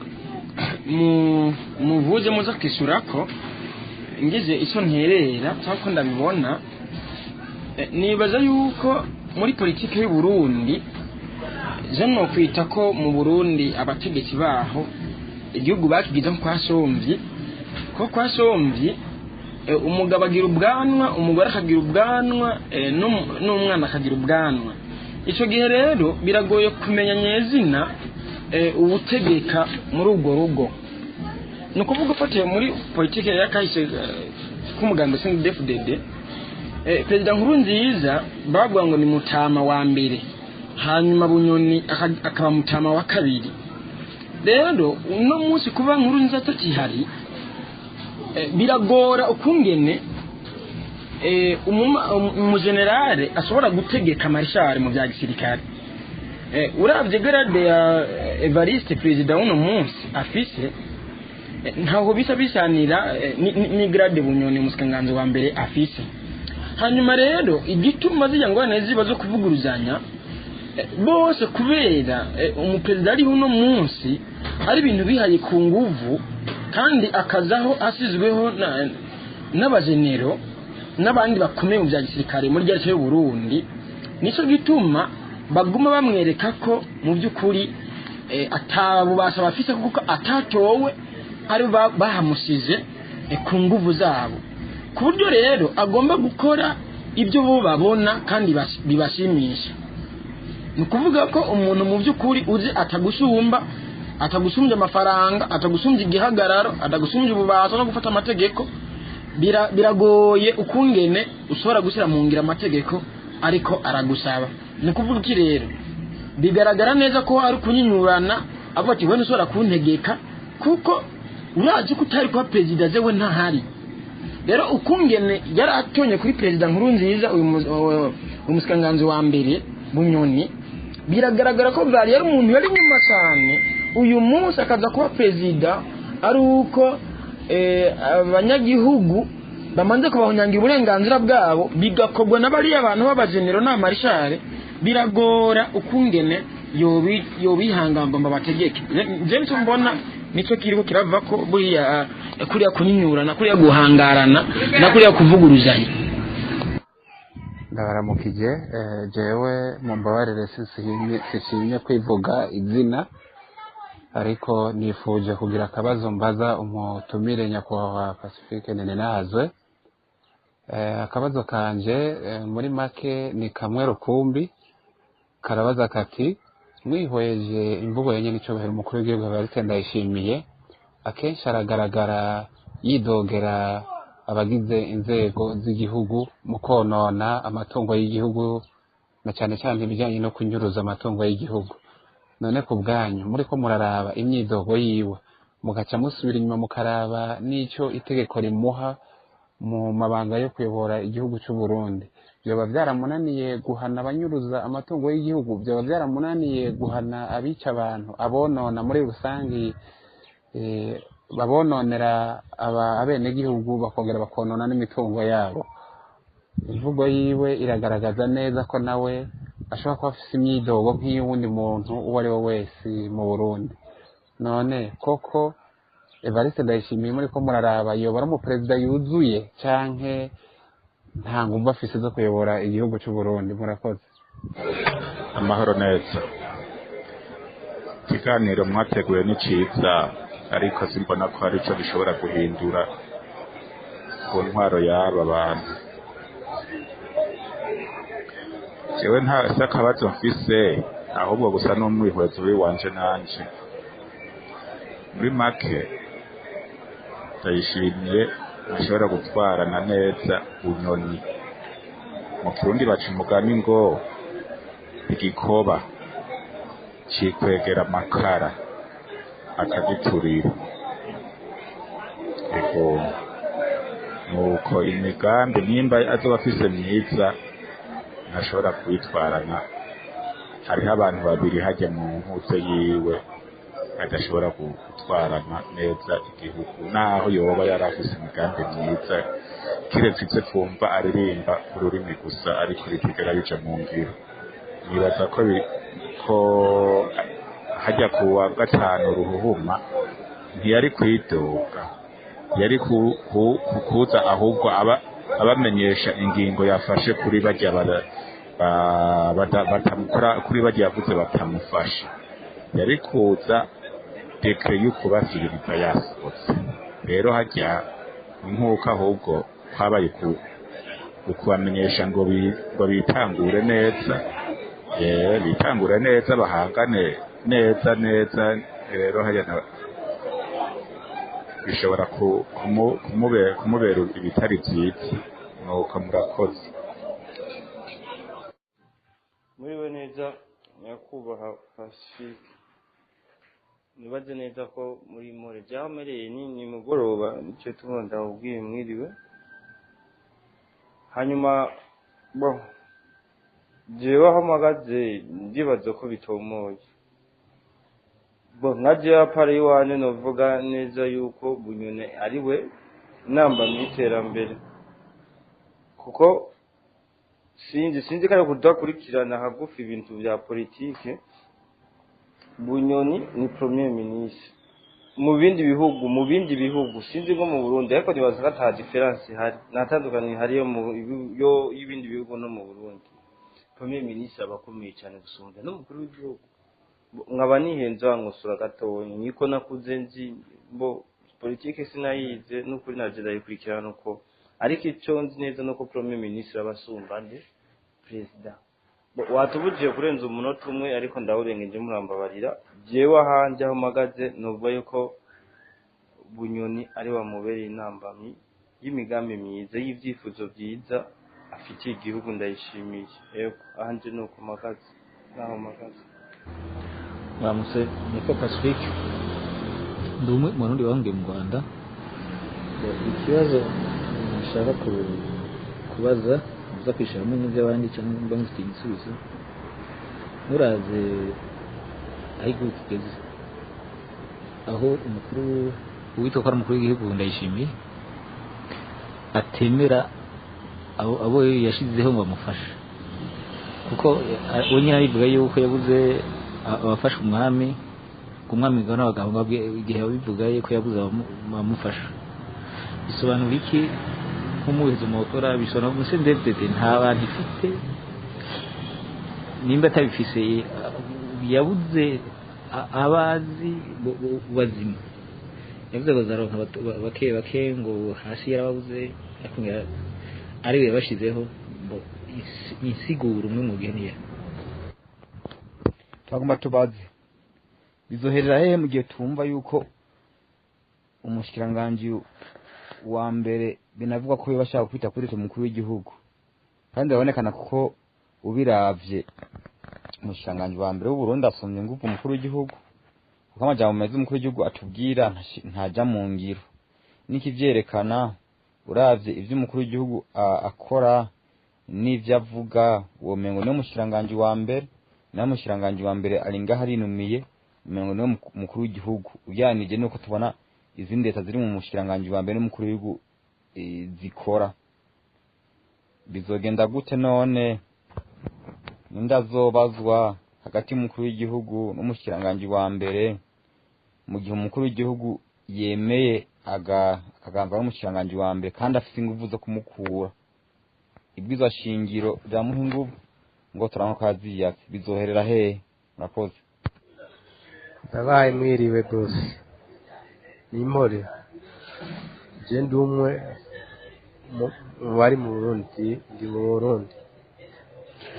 muvuze muza kwisurako, ngize icyo nterera cyangwa ko ndabibona, nibaza yuko muri politiki y'u Burundi, je nokwita ko mu Burundi abategetsi baho igihugu bakigize nko kwa Somvyi, ko kwa Somvyi umugabo agira ubwanwa, umugore akagira ubwanwa, n'umwana akagira ubwanwa. Icyo gihe rero biragoye kumenya nyezina ubutegeka muri urwo rugo. Ni ukuvuga ufatiye muri politiki ya kahise k'umugambi CNDD-FDD, perezida Nkurunziza bavuga ngo ni mutama wa mbere, hanyuma Bunyoni akaba mutama wa kabiri. Rero uno munsi kuba Nkurunziza atakihari, Biragora ukungene umugenerale ashobora gutegeka marishari mu bya gisirikare. Uravye grade ya Evariste, perezida w'uno munsi, afise, ntaho bisa bisanira ni grade Bunyoni, umushikiranganji wa mbere, afise. Hanyuma rero igituma zijya ngorane ziba zo kuvuguruzanya, bose kubera umuperezida ariho uno munsi ari ibintu bihaye ku nguvu, kandi akazaho asizweho n'abajenero n'abandi bakomeye mu bya gisirikare muri rya y'u Burundi. Nico gituma baguma bamwereka ko mu by'ukuri atabubasha bafise, kuko atatowe, ari bahamusize ku nguvu zabo, ku buryo rero agomba gukora ibyo bo babona kandi bibashimisha. Ni ukuvuga ko umuntu mu by'ukuri uzi atagusumba, atagusumbya amafaranga, atagusumbya igihagararo, atagusumbya ububasha no gufata amategeko, biragoye ukungene ushobora gushyira mu ngiro amategeko ariko aragusaba. Ni ukuvuga iki rero? Bigaragara neza ko ari kunyinyurana, avuga ati: "Wene ushobora kuntegeka kuko urazi ko utari kuba perezida zewe ntahari." Rero ukungene yari atonye kuri perezida Nkurunziza, uyu umushikiranganji wa mbere Bunyoni, biragaragara ko bwari yari umuntu yari inyuma cyane. Uyu munsi akaza kuba perezida ari uko abanyagihugu bamanze kubahonyangira uburenganzira bwabo, bigakorwa na bariya bantu b'abajenero n'amarishare. Biragora ukungene yobihangamba ngo bategeke. Je nico mbona, nico kiriko kirava ko buriya kuriya kunyinyurana, kuriya guhangarana na kuriya kuvuguruzanya. Ndabaramukije. Jewe mumbabarire, sishimye kwivuga izina, ariko nifuje kugira akabazo mbaza umutumire nyakubahwa Pacifique Nininahazwe. Akabazo kanje muri make ni kamwe rukumbi, karabaza kati: mwihweje imvugo yenye n'icyubahiro umukuru w'igihugu Evariste Ndayishimiye, akenshi aragaragara yidogera abagize inzego z'igihugu mu konona amatungo y'igihugu, na cyane cyane ibijyanye no kunyuruza amatungo y'igihugu. None ku bwanyu, muri ko muraraba imyidogo yiwe, mugaca musubira inyuma mukaraba n'icyo itegeko rimuha mu mabanga yo kuyobora igihugu cy'u Burundi, byoba byaramunaniye guhana abanyuruza amatungo y'igihugu? Byoba byaramunaniye guhana abica abantu, abonona muri rusange, babononera abenegihugu, bakongera bakonona n'imitungo yabo? Imvugo yiwe iragaragaza neza ko nawe ashobora kuba afise imyidogo nk'iy'uwundi muntu uwo ari we wese mu Burundi. None koko Evariste Ndayishimiye, muri ko muraraba, yoba ari umuperezida yuzuye, canke nta nguvu afise zo kuyobora igihugu c'u Burundi? Murakoze. Amahoro neza. Ikiganiro mwateguye ni ciza, ariko simbona ko hari ico gishobora guhindura ku ntwaro y'aba bantu. Jewe nta si akabazo mfise, ahubwo gusa n'umwihwezo w'iwanje nanje. Muri make, Ndayishimiye ntashobora gutwarana neza Bunyoni. Mu Kirundi baca umugani ngo igikoba cikwegera amakara akagiturira. Ego, nuko imigambi nimba azoba afise myiza, ntashobora kuyitwarana. Hariho abantu babiri hajya mu nkuze yiwe adashobora gutwarana neza igihugu, naho yoba yari afise imigambi myiza, kiretse ivyo twumva aririmba ku rurimi gusa, ariko bitigera bija mu ngiro. Nibaza ko ko hajya ku wa gatanu ruhuhuma ntiyari kwidoga, yari kuza ahubwo aba abamenyesha ingingo yafashe kuri barya batamukora, kuri barya yavuze batamufasha. Yari kuza décret y'ukubasubiriza yasohotse. Rero hajya nk'uko ahubwo kwabaye ukubamenyesha ngo bitangure neza, bitangure neza, bahangane neza neza. Rero hajya bishobora kumubera ibitari byiza. Nuko murakoze. Muriwe neza, nyakubahwa Pacifique. Nibaze neza ko muri more byamereye ni mugoroba, nicyo tuma ndawubwiye mwiriwe. Hanyuma bo jewe aho mpagaze ndibaza ko bitomoye. Bo nka jewe apara iwanje novuga neza yuko Bunyoni ari we namba mw'iterambere, kuko sinzi kare kudakurikirana hagufi ibintu vya politike. Bunyoni ni premier ministre mu bindi bihugu, sinzi nko mu Burundi, ariko nibaza ko ata difference ihari, nta tandukaniro ihari yo y'ibindi bihugu no mu Burundi. Premier ministre aba akomeye cyane gusumba n'umukuru w'igihugu. Nkaba nihenze wankosora gatonya, niko nakuze nzi bo politike sinayize n'ukuri naje ndayikurikirana uko, ariko icyo nzi neza nuko premier ministre aba asumba nde president. Watubujije kurenza umunota umwe, ariko ndawurengeje murambabarira. Jewe ahanje aho mpagaze novuga yuko Bunyoni ari wamubereye intambamyi y'imigambi myiza y'ivyifuzo vyiza afitiye igihugu. Ndayishimiye yego, ahanje nuko mpagaze naho mpagaze. Mwaramutse, nitwa Pacifique, ndi umwe mu barundi bahungiye mu Rwanda. Ikibazo nshaka kubaza muza kwishira hamwe n'iby'abandi cyangwa mba mufite igisubizo, muraze aho igihugu kigeze, aho umukuru uwitwa ko ari umukuru w'igihugu Ndayishimiye atemera abo yashizeho ngo bamufashe, kuko we nyine arivuga yuko yabuze abafasha umwami, ku mwami n'abagabo igihe babivuga yuko yabuze abamufasha. Bisobanura iki nk'umuhizi mu bakora? Bisobanura ngo CNDD-FDD nta bantu ifite, nimba atabifise yabuze abazi bazima, yavuze ngo zaronka bake bake ngo hasi yarababuze, ariwe yabashizeho insiguro umwe mu gihe niya twagomba tubaze bizoherera hehe mu gihe tumva yuko umushikiranganji wa mbere binavugwa ko bashaka kwita kuri umukuru w'igihugu, kandi babonekana kuko ubiravye umushikiranganji wa mbere w'u Burundi asomye nguvu umukuru w'igihugu, kuko amajambo meza umukuru w'igihugu atubwira ntaja mu ngiro. Nikivyerekana uravye ivyo umukuru w'igihugu akora n'ivyo avuga, womengo niwe mushikiranganji wa mbere, nawe mushikiranganji wa mbere ari ngaho arinumiye, umengo niwe mukuru w'igihugu. Ugereranije nuko tubona izindi leta ziri mu mushikiranganji wa mbere n'umukuru w'igihugu zikora, bizogenda gute none? Nindazobazwa hagati y'umukuru w'igihugu n'umushikiranganji wa mbere mu gihe umukuru w'igihugu yemeye akaganza n'umushikiranganji wa mbere kandi afite inguvu zo kumukura? Ibwirizwa shingiro ryamuha inguvu ngo turanko kaziyatse, bizoherera hehe? Murakoze. Ndabaye mwiriwe gose, nimore je ndi umwe mu bari mu Burundi, ndi mu Burundi.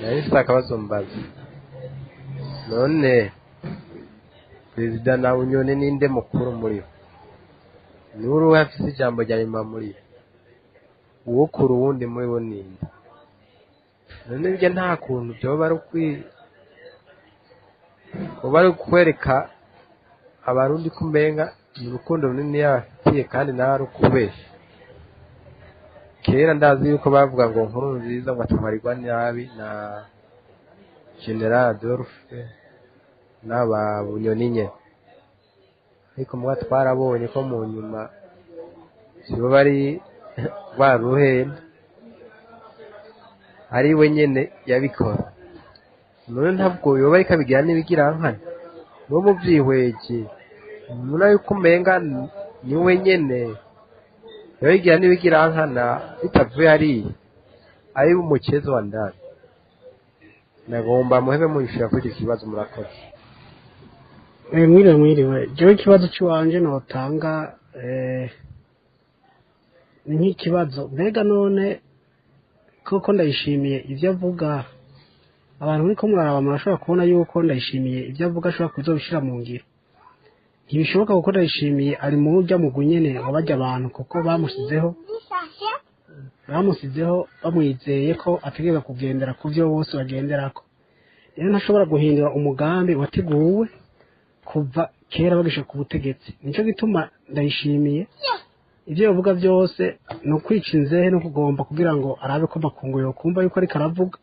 Nari mfise akabazo mbaza, none perezida na Bunyoni ninde mukuru muri bo? Ni uruhe afise ijambo rya nyuma muri bo? Uwo kuri uwundi muri bo ninde? None ibyo nta kuntu byoba ari ukwereka abarundi ko umenga ni urukundo runini yabafitiye, kandi nawe ari ukubesha. Kera ndazi yuko bavuga ngo nkuru nziza ngo atwarirwa nabi na General Adolphe n'aba Bunyoni nyene, ariko muga twarabonye ko mu nyuma sibo bari rwa ruhenda ari we nyene yabikora. None ntabwo yoba ariko abigira n'ibigirankana, niwo muvyihweje mubona yuko umenga ni we nyene yabigira n'ibigirankana bitavuye hariya, ari umukezo wa ndani. Nagomba muhebe muyishura kuri icyo kibazo, murakoze. Mwiriwe mwiriwe, jewe ikibazo cy'iwanje notanga ni nk'ikibazo mbega none koko Ndayishimiye ivyo avuga, abantu muriko muraraba murashobora kubona yuko Ndayishimiye ivyo avuga ashobora kuzobishira mu ngiro. Ntibishoboka kuko Ndayishimiye ari mu urya mugwi nyene wabarya abantu, kuko bamusizeho bamwizeye ko ategerezwa kugendera ku vyo bose bagenderako. Rero ntashobora guhindura umugambi wateguwe Kuva kera bagisha ku butegetsi, nico gituma Ndayishimiye ibyo yavuga byose ni ukwica inzehe no kugomba kugira ngo arabe ko makungu yokumva yuko ariko aravuga.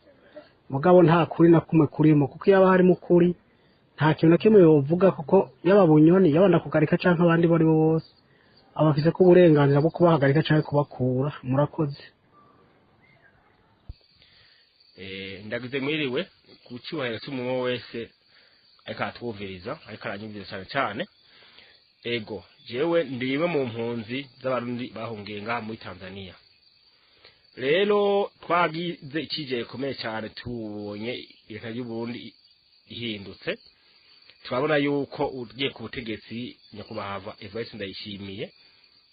Mugabo nta kuri na kumwe kurimo, kuko iyo haba harimo ukuri nta kintu na kimwe yovuga, kuko yaba Bunyoni, yaba Ndakugarika canke abandi bo ari bo bose, aba afise ko uburenganzira bwo kubahagarika canke kubakura. Murakoze. Ndagize mwiriwe ku cyubahiro cy'umuntu wese ariko aratwumviriza, ariko aranyumviriza cyane cyane. Ego, jewe ndi imwe mu mpunzi z'Abarundi bahungiye ngaha muri Tanzania. Rero twagize icyizere gikomeye cyane tubonye leta y'u Burundi ihindutse, turabona yuko ugiye ku butegetsi nyakubahwa Evariste Ndayishimiye.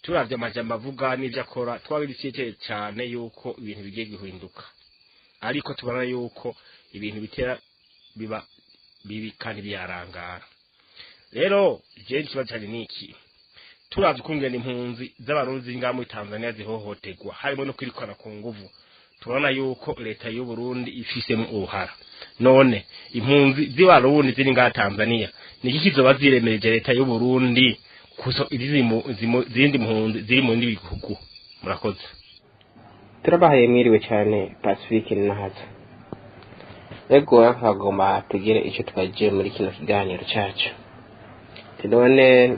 Turavye amajambo avuga n'ivyo akora, twagize icyizere cyane yuko ibintu bigiye guhinduka, ariko tubona yuko ibintu bitera biba bibi kandi byarangara. Rero je ikibazo cyane ni iki: turavye ukungene impunzi z'Abarundi ngaha muri Tanzania zihohoterwa, harimo no kwirukana ku nguvu, turabona yuko leta y'u Burundi ifisemo uruhara. None impunzi z'Abarundi ziri ngaha Tanzania, ni iki kizoba ziremereje leta y'u Burundi kuso izindi mpunzi ziri mu bindi bihugu? Murakoze. Turabahaye mwiriwe cyane, Pacifique Nahaza. Ego, nkagomba tugire icyo twagiye muri kino kiganiro cyacu. None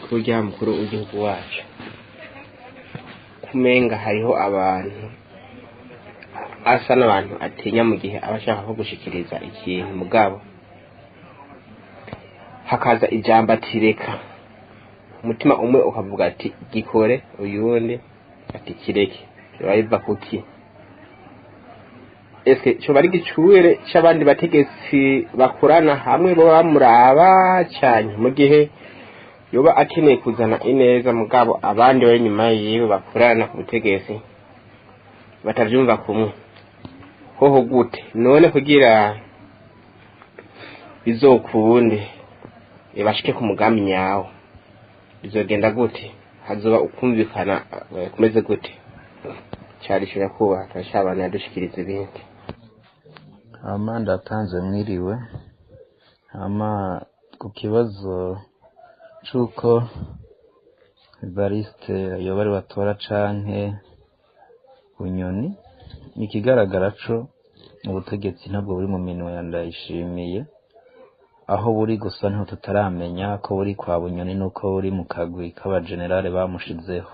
kurya mukuru w'igihugu wacu, kumenga hariho abantu asa n'abantu atinya mu gihe aba ashaka ko gushikiriza ikintu, mugabo hakaza ijambo atireka, umutima umwe ukavuga ati gikore, uyundi ati kireke, biba biva kuki? Ese coba ari igicure c'abandi bategetsi bakorana hamwe bo bamuraba cyane mu gihe yoba akeneye kuzana ineza, mugabo abandi bari inyuma yiwe bakorana ku butegetsi batavyumva kumwe? Hoho gute none kugira bizokunde bashike ku mugambi nyawo? Bizogenda gute? Hazoba ukumvikana kumeze gute? Cyari kuba turashabana yadushikiriza ibindi. Hama ndatanze mwiriwe. Hama ku kibazo c'uko Evariste yoba ari batora canke Bunyoni, ikigaragara co ubutegetsi ntabwo buri mu minwe ya Ndayishimiye. Aho buri gusa niho tutaramenya ko buri kwa Bunyoni nuko buri mu kagwi k'abagenerale bamushizeho.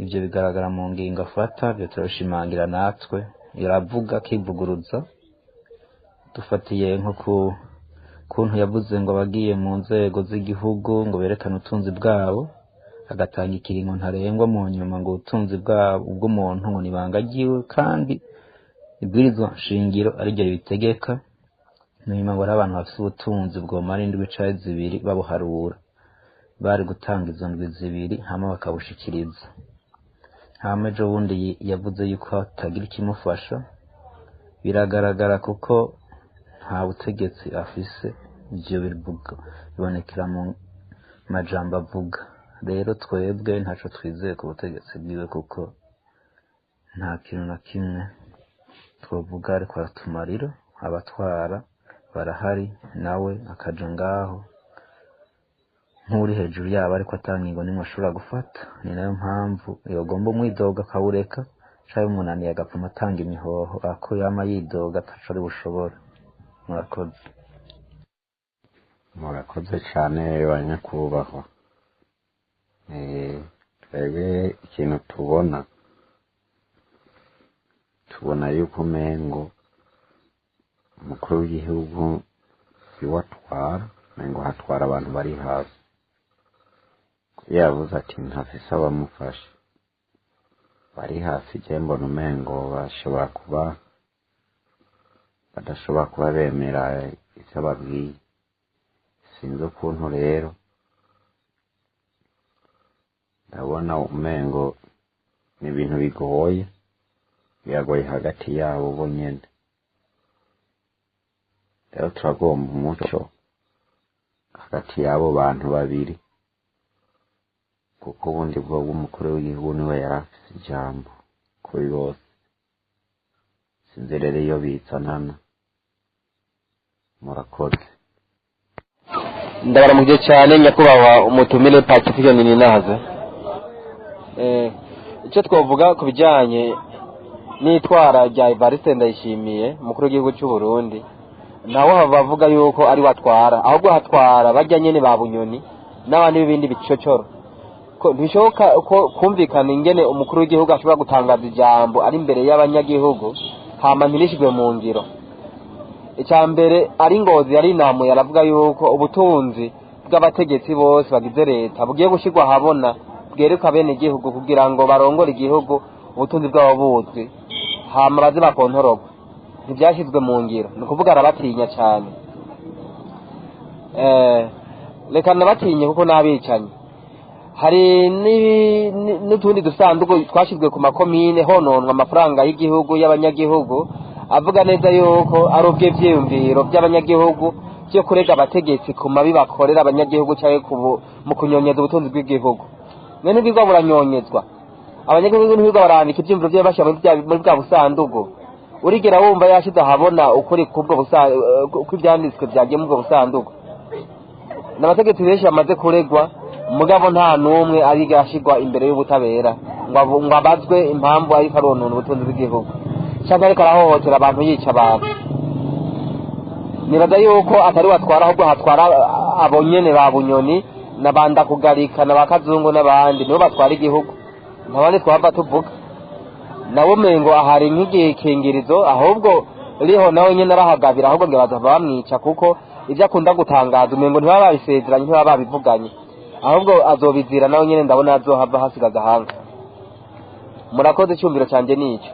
Ivyo bigaragara mu ngingo afata, ivyo turabishimangira natwe. Iravuga akivuguruza, dufatiye nko ku kuntu yavuze ngo abagiye mu nzego z'igihugu ngo berekane ubutunzi bwabo, agatanga ikiringo ntarengwa, mu nyuma ngo ubutunzi bwabo bw'umuntu ngo nibanga ryiwe, kandi ibwirizwa shingiro ariryo ribitegeka. Nyuma ngo hari abantu bafise ubutunzi bwomara indwi canke 2 babuharura, bari gutanga izo ndwi 2 hama bakabushikiriza. Hama ejo bundi yavuze yuko atagira ikimufasha, biragaragara kuko nta butegetsi afise, ivyo bibonekera mu majambo avuga. Rero twebwe ntaco twizeye ku butegetsi bwiwe, kuko nta kintu na kimwe twovuga ariko aratumarira. Abatwara barahari, nawe akaja ngaho nk'uri hejuru yabo, ariko ata ngingo nimwe ashobora gufata. Ni nayo mpamvu yogomba umwidogo akawureka, canke umunaniye agapfuma atanga imihoho, ako yama yidoga ataco ari bushobora. Murakoze. Murakoze cyane banyakubahwa. Twebwe ikintu tubona, tubona yuko umengo umukuru w'igihugu siwe atwara, umengo hatwara abantu bari hasi. Yavuze ati ntafise abamufasha bari hasi, je mbona umengo bashobora kuba badashobora kuba bemera ivyo ababwiye. Sinzi ukuntu rero, ndabona umengo ni ibintu bigoye, biragoye hagati yabo bo nyene. Rero turagomba umuco hagati y'abo bantu babiri, kuko ubundi bwo umukuru w'igihugu niwe yari afise ijambo kuri bose. Sinzi rero iyo bizanana. Murakoze. Ndabaramukije cyane nyakubahwa umutumire Pacifique Nininaze. Icyo twavuga ku bijyanye n'itwara rya Evariste Ndayishimiye, umukuru w'igihugu cy'u Burundi, nawe bavuga yuko ari watwara, ahubwo hatwara bajya nyene ba Bunyoni n'abandi b'ibindi bicocoro. Ko ntibishoboka ko kumvikana ingene umukuru w'igihugu ashobora gutangaza ijambo ari imbere y'abanyagihugu hama ntirishirwe mu ngiro. Icya mbere, ari Ngozi yari inamuye, aravuga yuko ubutunzi bw'abategetsi bose bagize leta bugiye gushyirwa ahabona, bwereka bene igihugu kugira ngo barongore igihugu ubutunzi bwabo buzwi, hama baze bakontorogwe. Ntibyashyizwe mu ngiro, ni ukuvuga arabatinya cyane. Reka nabatinye kuko n'abicanyi. Hari n'utundi dusanduku twashyizwe ku makomine hononwa amafaranga y'igihugu y'abanyagihugu, avuga neza yuko ari ubw'ivyiyumviro by'abanyagihugu byo kurega abategetsi ku mabi bakorera abanyagihugu cyangwa mu kunyonyeza ubutunzi bw'igihugu. Mwene bwirwa buranyonyezwa, abanyagihugu ntibirwa barandika ivyiyumviro vyabo bashyira muri bwa busandugu. Urigera wumva yashize ahabona ukuri kubwo uko ivyanditswe vyagiye muri ubwo busandugu? N'abategetsi benshi bamaze kuregwa, mugabo nta n'umwe ariga ashirwa imbere y'ubutabera ngo abazwe impamvu ariko aronona ubutunzi bw'igihugu cyangwa ariko arahohotera abantu, yica abantu. Nibaza yuko atari watwara, ahubwo hatwara abo nyene ba Bunyoni na ba Ndakugarika na ba Kazungu n'abandi, nibo batwara igihugu, ntabandi twahava tuvuga. Nawe umengo ahari nk'igikingirizo, ahubwo riho nawe nyene arahagabira, ahubwo ngo bazava bamwica, kuko ibyo akunda gutangaza umengo ntibaba babisezeranye, ntibaba babivuganye, ahubwo azobizira nawe nyene. Ndabona azohava hasiga agahanga. Murakoze, icyumviro cyanjye nicyo.